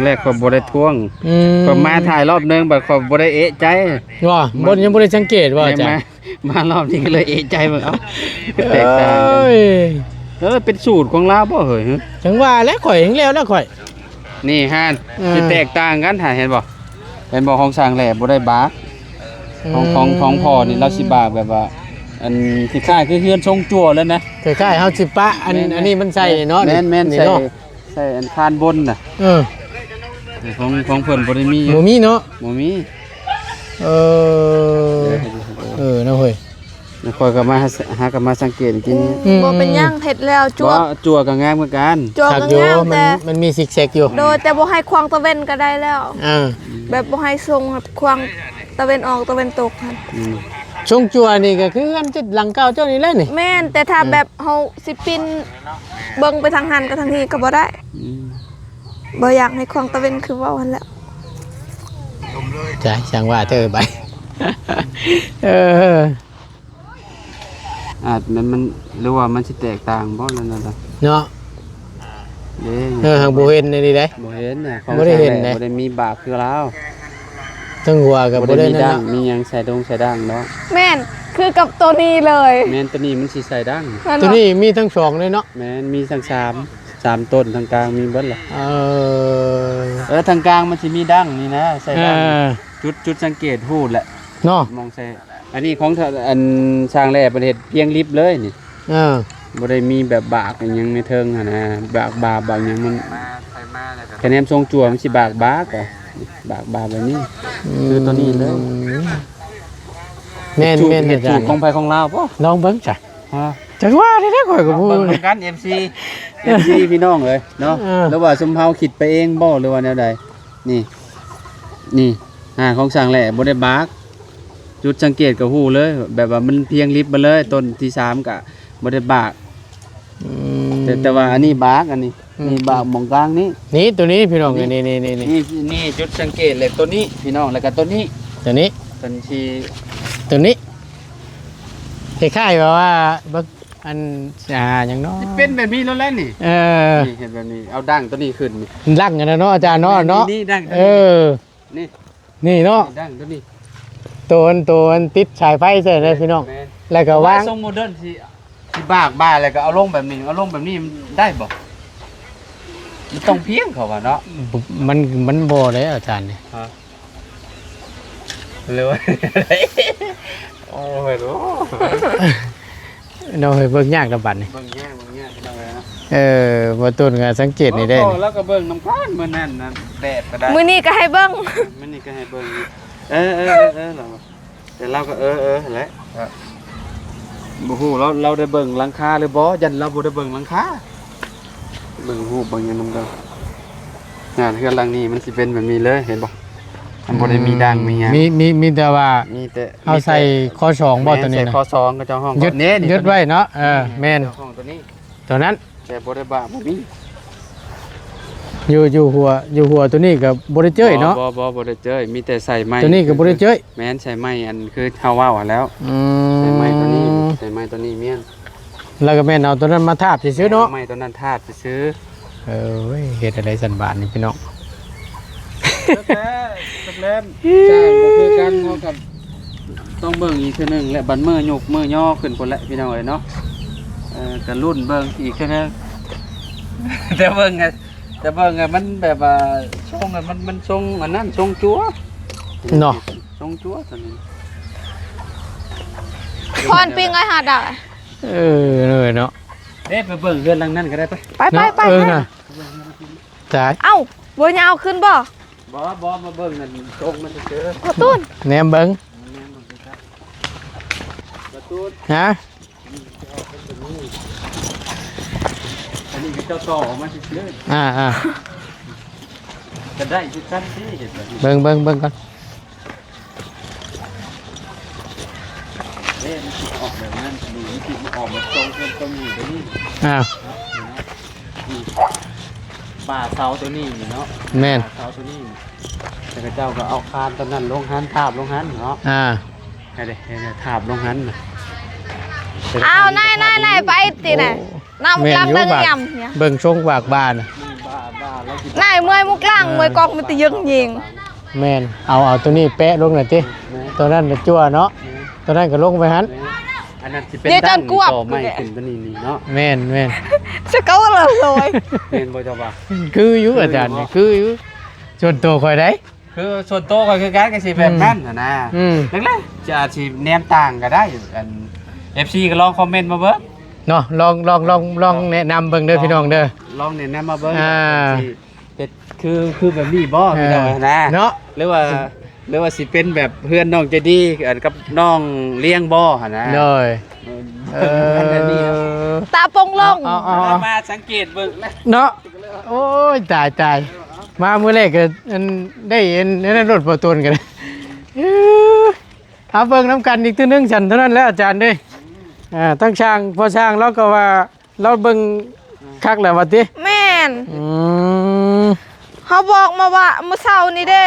ແລກໆ ຂ້ອຍບໍ່ໄດ້ທ້ວງ ອືມ ຂ້ອຍມາຖ່າຍຮອບໜຶ່ງ ບາດຂ້ອຍບໍ່ໄດ້ເອະໃຈ ບໍ່ ບໍ່ ຍັງບໍ່ໄດ້ສັງເກດວ່າ ອາຈານ ມາ ມາຮອບນີ້ກໍເລີຍເອະໃຈເບິ່ງ ເອົ້າ ແຕກຕ່າງກັນ ເອີຍ ເອີ ເປັນສູດຂອງລາວບໍ່ເຮີ້ຍ? ຈັ່ງວ່າແຫຼະ ຂ້ອຍເຫັນແລ້ວແລ້ວຂ້ອຍ ນີ້ຫັ້ນ ເອີ ຊິແຕກຕ່າງກັນ ຫາ ເຫັນບໍ່ ເຫັນບໍ່? ຂອງຊ່າງແຫຼ້ບໍ່ໄດ້ບາກ ຂອງ ຂອງ ຂອງພໍ່ນີ້ລາວຊິບາກແບບວ່າ ອັນ ຄ້າຍໆ ຄືເຮືອນຊົງຈົວເລີຍນະ ຄ້າຍໆ ເຮົາຊິປະ ອັນ ແມ່ນໆ ອັນນີ້ມັນໃສ່ເນາະ ແມ່ນໆ ນີ້ເນາະ ໃສ່ ໃສ່ອັນຄານບົນນະ ເອີ ຂອງ ຂອງເພິ່ນບໍ່ໄດ້ມີ ບໍ່ມີເນາະ ບໍ່ມີ ເອີ ເອີ ເນາະເຮີ້ຍ ຂ້ອຍກໍມາ ຫາກໍມາສັງເກດອີກທີນີ້ ອືມ ບໍ່ເປັນຫຍັງ ເຮັດແລ້ວ ຈົວ ບໍ່ ຈົວກໍງາມຄືກັນ ຈົວກໍງາມ ແຕ່ ມັນ ມັນມີຊິກແຊັກຢູ່ ໂດຍ ແຕ່ບໍ່ໃຫ້ຂວາງຕາເວັນກໍໄດ້ແລ້ວ ອ່າ ແບບບໍ່ໃຫ້ຊົງ ແບບຂວາງຕາເວັນອອກຕາເວັນຕົກຫັ້ນ ອືມ ຊົງຈົວນີ້ກໍຄືເຮືອນຕິດຫຼັງເກົ່າເຈົ້ານີ້ແຫຼະນີ້ ແມ່ນ ແຕ່ຖ້າ ອືມ ແບບເຮົາຊິປິ່ນເບິ່ງໄປທາງຫັ້ນກັບທາງນີ້ກໍບໍ່ໄດ້ ອືມ ບໍ່ຢາກໃຫ້ຂວາງຕາເວັນຄືເວົ້າຫັ້ນແຫຼະ ຈ້າ ຊ່າງວ່າເທີໄປ ເອີ ອາດແມ່ນມັນ ຫຼືວ່າມັນຊິແຕກຕ່າງບໍ່ນັ້ນນະ ເນາະ ເດ້ ເອີ ຫາກບໍ່ເຫັນອັນນີ້ເດ້ ບໍ່ເຫັນນະ ຂອງ ບໍ່ໄດ້ເຫັນເດ້ ບໍ່ໄດ້ມີບາກຄືລາວ ເທິງຫົວກໍບໍ່ໄດ້ ບໍ່ໄດ້ມີດັ້ງ ນັ້ນເນາະ ມີຫຍັງໃສ່ດົງໃສ່ດັ້ງເນາະ ແມ່ນ ຄືກັບໂຕນີ້ເລີຍ ແມ່ນ ໂຕນີ້ມັນຊິໃສ່ດັ້ງ ແມ່ນບໍ່ ໂຕນີ້ມີທັງສອງເລີຍເນາະ ແມ່ນ ມີທັງສາມ ສາມຕົ້ນ ທາງກາງມີເບິດລະ ເອີ ເອີ ທາງກາງມັນຊິມີດັ້ງນີ້ນະ ໃສ່ດັ້ງ ເອີ ຈຸດ ຈຸດສັງເກດຮູ້ແຫຼະເນາະ ມອງໃສ່ ອັນນີ້ຂອງ ອັນ ຊ່າງແຫຼ້ເພິ່ນເຮັດພຽງລິບເລີຍນີ້ ເອີ ບໍ່ໄດ້ມີແບບບາກອີ່ຫຍັງໃນເທິງຫັ້ນນະ ບາກບາບາກຫຍັງມັນ ຄະແນນຊົງຈົວມັນຊິບາກບາກ ບາກບາແບບນີ້ ອືມ ຄືໂຕນີ້ເລີຍ ແມ່ນ ແມ່ນ ເຮັດສູດຂອງໃຜຂອງລາວບໍ່ ລອງເບິ່ງຊະ ຮະ ຈັກວ່າໄດ້ ຂ້ອຍກໍບໍ່ຮູ້ ເບິ່ງນຳກັນ ເອັຟຊີ ເອັຟຊີ ພີ່ນ້ອງເອີຍເນາະ ເອີ ຫຼືວ່າຊຸມເຮົາຄິດໄປເອງບໍ່ ຫຼືວ່າແນວໃດ ນີ້ ນີ້ ອ່າ ຂອງຊ່າງແຫຼ້ບໍ່ໄດ້ບາກ ຈຸດສັງເກດກໍຮູ້ເລີຍ ແບບວ່າມັນພຽງລິບມາເລີຍ ຕົ້ນທີສາມກໍບໍ່ໄດ້ບາກ ອືມ ແຕ່ ແຕ່ວ່າອັນນີ້ບາກ ອັນນີ້ ອືມ ນີ້ບາກໝ່ອງກາງນີ້ ນີ້ໂຕນີ້ພີ່ນ້ອງ ນີ້ ນີ້ ນີ້ ນີ້ ນີ້ຈຸດສັງເກດເລີຍ ໂຕນີ້ພີ່ນ້ອງ ແລ້ວກໍໂຕນີ້ ໂຕນີ້ ຕົນທີ່ ໂຕນີ້ ຄ້າຍໆແບບວ່າ ເບິ່ງ ອັນ ອ່າ ຫຍັງເນາະ ເປັນແບບນີ້ແລ້ວແຫຼະນີ້ ເອີ ນີ້ເຮັດແບບນີ້ ເອົາດັ້ງໂຕນີ້ຂຶ້ນນີ້ ດັ້ງອັນນັ້ນເນາະ ອາຈານເນາະ ນີ້ ເນາະ ນີ້ ນີ້ດັ້ງ ເອີ ນີ້ ນີ້ເນາະ ນີ້ດັ້ງໂຕນີ້ ໂຕອັນ ໂຕອັນຕິດສາຍໄຟໃສ່ເດ້ພີ່ນ້ອງ ແມ່ນ ແລ້ວກໍວາງ ເອົາໄວ້ຊົງໂມເດີນ ຊິ ຊິບາກບາກ ແລ້ວກໍເອົາລົງແບບນີ້ ເອົາລົງແບບນີ້ ມັນໄດ້ບໍ່? ມັນຕ້ອງພຽງເຂົາວ່າເນາະ ມັນ ມັນບໍ່ໄດ້ອາຈານນີ້ ຮະ? ຫຼືວ່າ ໂອ້ຍ ໂອ້ ເນາະ ເຮີ້ຍ ເບິ່ງຍາກແລ້ວບັດນີ້ ເບິ່ງຍາກ ເບິ່ງຍາກ ເອີ ບໍ່ຕົ້ນກໍສັງເກດນີ້ໄດ້ ແລ້ວກໍເບິ່ງນຳກັນ ມື້ນັ້ນນະ ແບບກໍໄດ້ ມື້ນີ້ກໍໃຫ້ເບິ່ງ ມື້ນີ້ກໍໃຫ້ເບິ່ງ ເອີ ເອີ ເອີ ແຕ່ລາວກໍເອີໆຫັ້ນແຫຼະ ກໍບໍ່ຮູ້ລາວ ລາວໄດ້ເບິ່ງຫຼັງຄາຫຼືບໍ່ ຢ້ານລາວບໍ່ໄດ້ເບິ່ງຫຼັງຄາ ເບິ່ງຮູບເບິ່ງຫຍັງນຳກັນ ງານເຮືອນຫຼັງນີ້ມັນຊິເປັນແບບນີ້ເລີຍ ເຫັນບໍ່? ມັນບໍ່ໄດ້ມີດັ້ງມີຫຍັງ ມີ ມີ ມີແຕ່ວ່າ ມີແຕ່ ເຮົາໃສ່ຄໍສອງບໍ່ ແມ່ນ ຕົວນີ້ນະ ໃສ່ຄໍສອງ ເຂົາເຈົ້າຮ້ອງ ຍຶດ ເນ ນີ້ ຍຶດໄວ້ເນາະ ເອີ ແມ່ນ ເຈົ້າຂອງຕົວນີ້ ຕົວນັ້ນ ແຕ່ບໍ່ໄດ້ບາກ ບໍ່ມີ ຢູ່ ຢູ່ຫົວ ຢູ່ຫົວຕົວນີ້ກໍບໍ່ໄດ້ເຈີ້ຍເນາະ ບໍ່ ບໍ່ ບໍ່ໄດ້ເຈີ້ຍ ມີແຕ່ໃສ່ໄມ້ ຕົວນີ້ກໍບໍ່ໄດ້ເຈີ້ຍ ແມ່ນ ໃສ່ໄມ້ອັນຄືເຮົາເວົ້າຫັ້ນແຫຼ້ວ ອືມ ໃສ່ໄມ້ຕົວນີ້ ໃສ່ໄມ້ຕົວນີ້ແມ່ນ ແລ້ວກໍແມ່ນເອົາຕົວນັ້ນມາທາບຊື່ໆເນາະ ເອົາໄມ້ຕົວນັ້ນທາບຊື່ໆ ເອີຍ ເຮັດຈັ່ງໃດຊັ້ນບາດນີ້ພີ່ນ້ອງ ແຕ່ແຕ່ແຕ່ ຊ່າງບໍ່ຄືກັນ ເຮົາກໍຕ້ອງເບິ່ງອີກເທື່ອໜຶ່ງແຫຼະ ບັດມື້ຍຸກມື້ຍໍຂຶ້ນພຸ້ນແຫຼະ ພີ່ນ້ອງເອີຍເນາະ ເອີ ກໍລຸ້ນເບິ່ງອີກເທື່ອໜຶ່ງ ແຕ່ເບິ່ງ ແຕ່ເບິ່ງ ມັນແບບວ່າຊົງ ມັນ ມັນຊົງອັນນັ້ນ ຊົງຈົວເນາະ ຊົງຈົວຕົວນີ້ ພອນປິງເອີຍ ຫາດາ ເອີ ເອີເນາະ ເດ້ ໄປເບິ່ງເຮືອນຫຼັງນັ້ນກໍໄດ້ ໄປ ໄປ ໄປ ເນາະ ໄປ ເອີນະ ຕາຍ ເອົ້າ ບໍ່ຍາວຂຶ້ນບໍ່? ບໍ່ ບໍ່ ມາເບິ່ງນັ້ນ ຊົງມັນເຊີ ປະຕູນ ແນມເບິ່ງ ແນມເບິ່ງ ປະຕູນ ຮະ ອັນນີ້ກໍເຈົ້າຕໍ່ອອກມາຊື່ໆ ອ່າໆ ກໍໄດ້ຄືກັນຕິ ເຫັນບໍ່ ເບິ່ງ ເບິ່ງ ເບິ່ງກ່ອນ ເດ້ ມັນຊິອອກແບບນັ້ນ ນີ້ ມັນຊິອອກແບບຊົງເປັນຕົວນີ້ ຕົວນີ້ ອ່າ ນີ້ ປ່າເສົາຕົວນີ້ນີ້ເນາະ ແມ່ນ ປ່າເສົາຕົວນີ້ ແລ້ວເຂົາເຈົ້າກໍເອົາຄານຕົວນັ້ນລົງຫັ້ນ ທາບລົງຫັ້ນເນາະ ອ່າ ໃຫ້ເດ້ ໃຫ້ທາບລົງຫັ້ນນະ ອ້າວ ນາຍ ນາຍ ນາຍ ໄປຕິນະ ໂອ້ ນຳ ແມ່ນຢູ່ ກຳລັງເບິ່ງ ບາກ ຍຳ ເບິ່ງຊົງບາກບານະ ນາຍ ເມື່ອຍມຸກຫຼັງ ເອີ ເມື່ອຍກອກມີແຕ່ເຢິງຍິງ ແມ່ນ ເອົາ ເອົາຕົວນີ້ແປະລົງໜ່ອຍຕິ ແມ່ນ ຕົວນັ້ນນະຈົວເນາະ ແມ່ນ ຕົວນັ້ນກໍລົງໄປຫັ້ນ ແມ່ນ ອັນນັ້ນຊິເປັນ ດຽວຈະກວບ ໄມ້ຂຶ້ນຕົວນີ້ນີ້ເນາະ ແມ່ນ ແມ່ນ ສະເກົາລະໂລຍ ແມ່ນບໍ່ເຈົ້າວ່າ ຄືຢູ່ອາຈານ ຄືຢູ່ ສ່ວນຕົວຂ້ອຍໃດ ຄືສ່ວນໂຕຂ້ອຍຄືກັນ ກໍຊິແບບນັ້ນຫັ້ນນະ ອືມ ຈັ່ງໃດ ຈະອາດຊິແນມຕ່າງກໍໄດ້ ອັນ ເອັຟຊີ ກໍລອງຄອມເມັນມາເບິ່ງເນາະ ລອງ ລອງ ລອງ ລອງແນະນຳເບິ່ງເດີ ລອງ ພີ່ນ້ອງເດີ ລອງແນະນຳມາເບິ່ງ ອ່າ ຊິເຮັດຄື ຄືແບບນີ້ບໍ່ ເອີ ພີ່ນ້ອງຫັ້ນນະ ເນາະ ຫຼືວ່າ ຫຼືວ່າຊິເປັນແບບເຮືອນນ້ອງໃຈດີ ອັນ ກັບນ້ອງລ້ຽງບໍ່ຫັ້ນນະ ໂດຍ ເອີ ເອີ ເອີ ຕາປົງລົງ ເອົາ ເອົາ ເອົາ ມາສັງເກດເບິ່ງເນາະ ໂອ້ຍ ຕາຍ ຕາຍ ມາມື້ແລກກໍ ອັນ ໄດ້ ອັນ ອັນນັ້ນໂລດ ບໍ່ຕົນກັນ ເອີ ເອົາເບິ່ງນຳກັນອີກເທື່ອໜຶ່ງຊັ້ນ ເທົ່ານັ້ນແຫຼະອາຈານເດ້ ອ່າ ທາງຊ່າງ ພໍ່ຊ່າງລາວກໍວ່າລາວເບິ່ງຄັກແລ້ວວ່າຕິ ແມ່ນ ອືມ ເຮົາບອກມາວ່າມື້ເຊົ້ານີ້ເດ້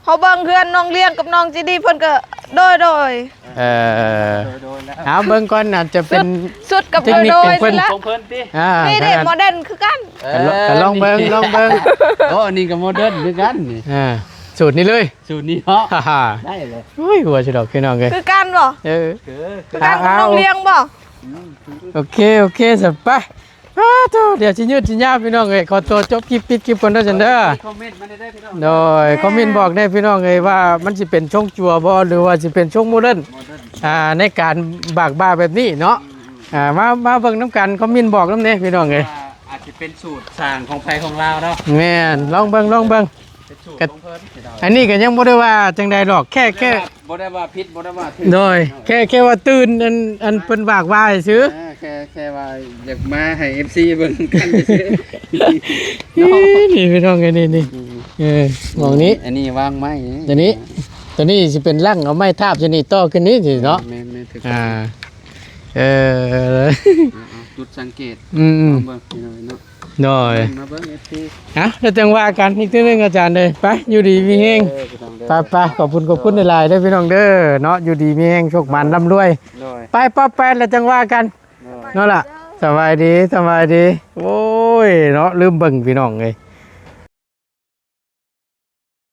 ເຮົາເບິ່ງເຮືອນນ້ອງລ້ຽງກັບນ້ອງຈີດີ ເພິ່ນກໍໂດຍໆ ເອີ ໂດຍໆ ແລ້ວ ເອົາເບິ່ງກ່ອນ ອາດຈະເປັນ ຊຸດ ຊຸດກັບ ເຕັກນິກ ໂດຍໆ ຂອງເພິ່ນ ນີ້ແຫຼະ ຂອງເພິ່ນຕິ ອ່າ ນີ້ເດ້ ໂມເດີນຄືກັນ ເອີ ກໍລອງ ກໍລອງເບິ່ງ ລອງເບິ່ງ ໂອ້ ອັນນີ້ກໍໂມເດີນຄືກັນນີ້ ອ່າ ສູດນີ້ເລີຍ ສູດນີ້ເນາະ ໄດ້ເລີຍ ໂອ້ຍ ຫົວຊິດອກພີ່ນ້ອງເອີຍ ຄືກັນບໍ່ ເອີ ຄື ຄືກັນກັບນ້ອງລ້ຽງບໍ່ ອືມ ໂອເຄ ໂອເຄ ສະ ໄປ ອ້າໂທ້ ດຽວຊິຍືດຊິຍາວພີ່ນ້ອງເອີຍ ຂໍຕົວຈົບຄລິບ ປິດຄລິບກ່ອນເດີຊັ້ນເດີ ຄອມເມັນມາໄດ້ເດີພີ່ນ້ອງ ໂດຍ ຄອມເມັນບອກແດ່ພີ່ນ້ອງເອີຍວ່າ ມັນຊິເປັນຊົງຈົວບໍ່ ຫຼືວ່າຊິເປັນຊົງໂມເດີນ ໂມເດີນ ອ່າ ໃນການບາກບ່າແບບນີ້ເນາະ ອືມໆ ອ່າ ມາ ມາເບິ່ງນຳກັນ ຄອມເມັນບອກນຳແດ່ພີ່ນ້ອງເອີຍ ວ່າອາດຊິເປັນສູດສ້າງຂອງໃຜຂອງລາວເນາະ ແມ່ນ ລອງເບິ່ງ ລອງເບິ່ງ ເປັນສູດຂອງເພິ່ນ ອັນນີ້ກໍຍັງບໍ່ໄດ້ວ່າຈັ່ງໃດດອກ ແຄ່ ແຄ່ ບໍ່ໄດ້ວ່າຜິດ ບໍ່ໄດ້ວ່າຖືກ ໂດຍ ແຄ່ ແຄ່ວ່າຕື່ນ ອັນ ອັນເພິ່ນວາກວ່າຊື່ ອ່າ ແຄ່ ແຄ່ວ່າຢາກມາໃຫ້ເອັຟຊີເບິ່ງກັນຊື່ ນີ້ ນີ້ພີ່ນ້ອງເອີຍ ນີ້ ນີ້ ອືມ ເອີ ໝ່ອງນີ້ ອັນນີ້ວາງໄມ້ ຕົວນີ້ ຕົວນີ້ຊິເປັນຫຼັງ ເອົາໄມ້ທາບຢູ່ນີ້ ຕໍ່ຂຶ້ນນີ້ຊິເນາະ ແມ່ນໆ ຖືກຕ້ອງ ອ່າ ເອີ ເອົາ ເອົາ ຈຸດສັງເກດ ອືມໆ ເບິ່ງພີ່ນ້ອງເນາະ ໂດຍ ມາເບິ່ງເອັຟຊີ ອ່ະ ແລ້ວຈັ່ງວ່າກັນອີກເທື່ອໜຶ່ງອາຈານເດີ ໄປ ຢູ່ດີມີແຮງ ເອີ ພີ່ນ້ອງເດີ ໄປໆ ຂອບຄຸນ ຂອບຄຸນຫຼາຍໆເດີພີ່ນ້ອງເດີເນາະ ຢູ່ດີມີແຮງ ໂຊກໝານ ໂດຍ ລ່ຳລວຍ ໂດຍ ໄປ ປ້ອບແປດ ແລ້ວຈັ່ງວ່າກັນ ໂດຍ ເນາະລະ ສະບາຍດີ ສະບາຍດີ ໂອ້ຍ ເນາະ ລືມເບິ່ງພີ່ນ້ອງເອີຍ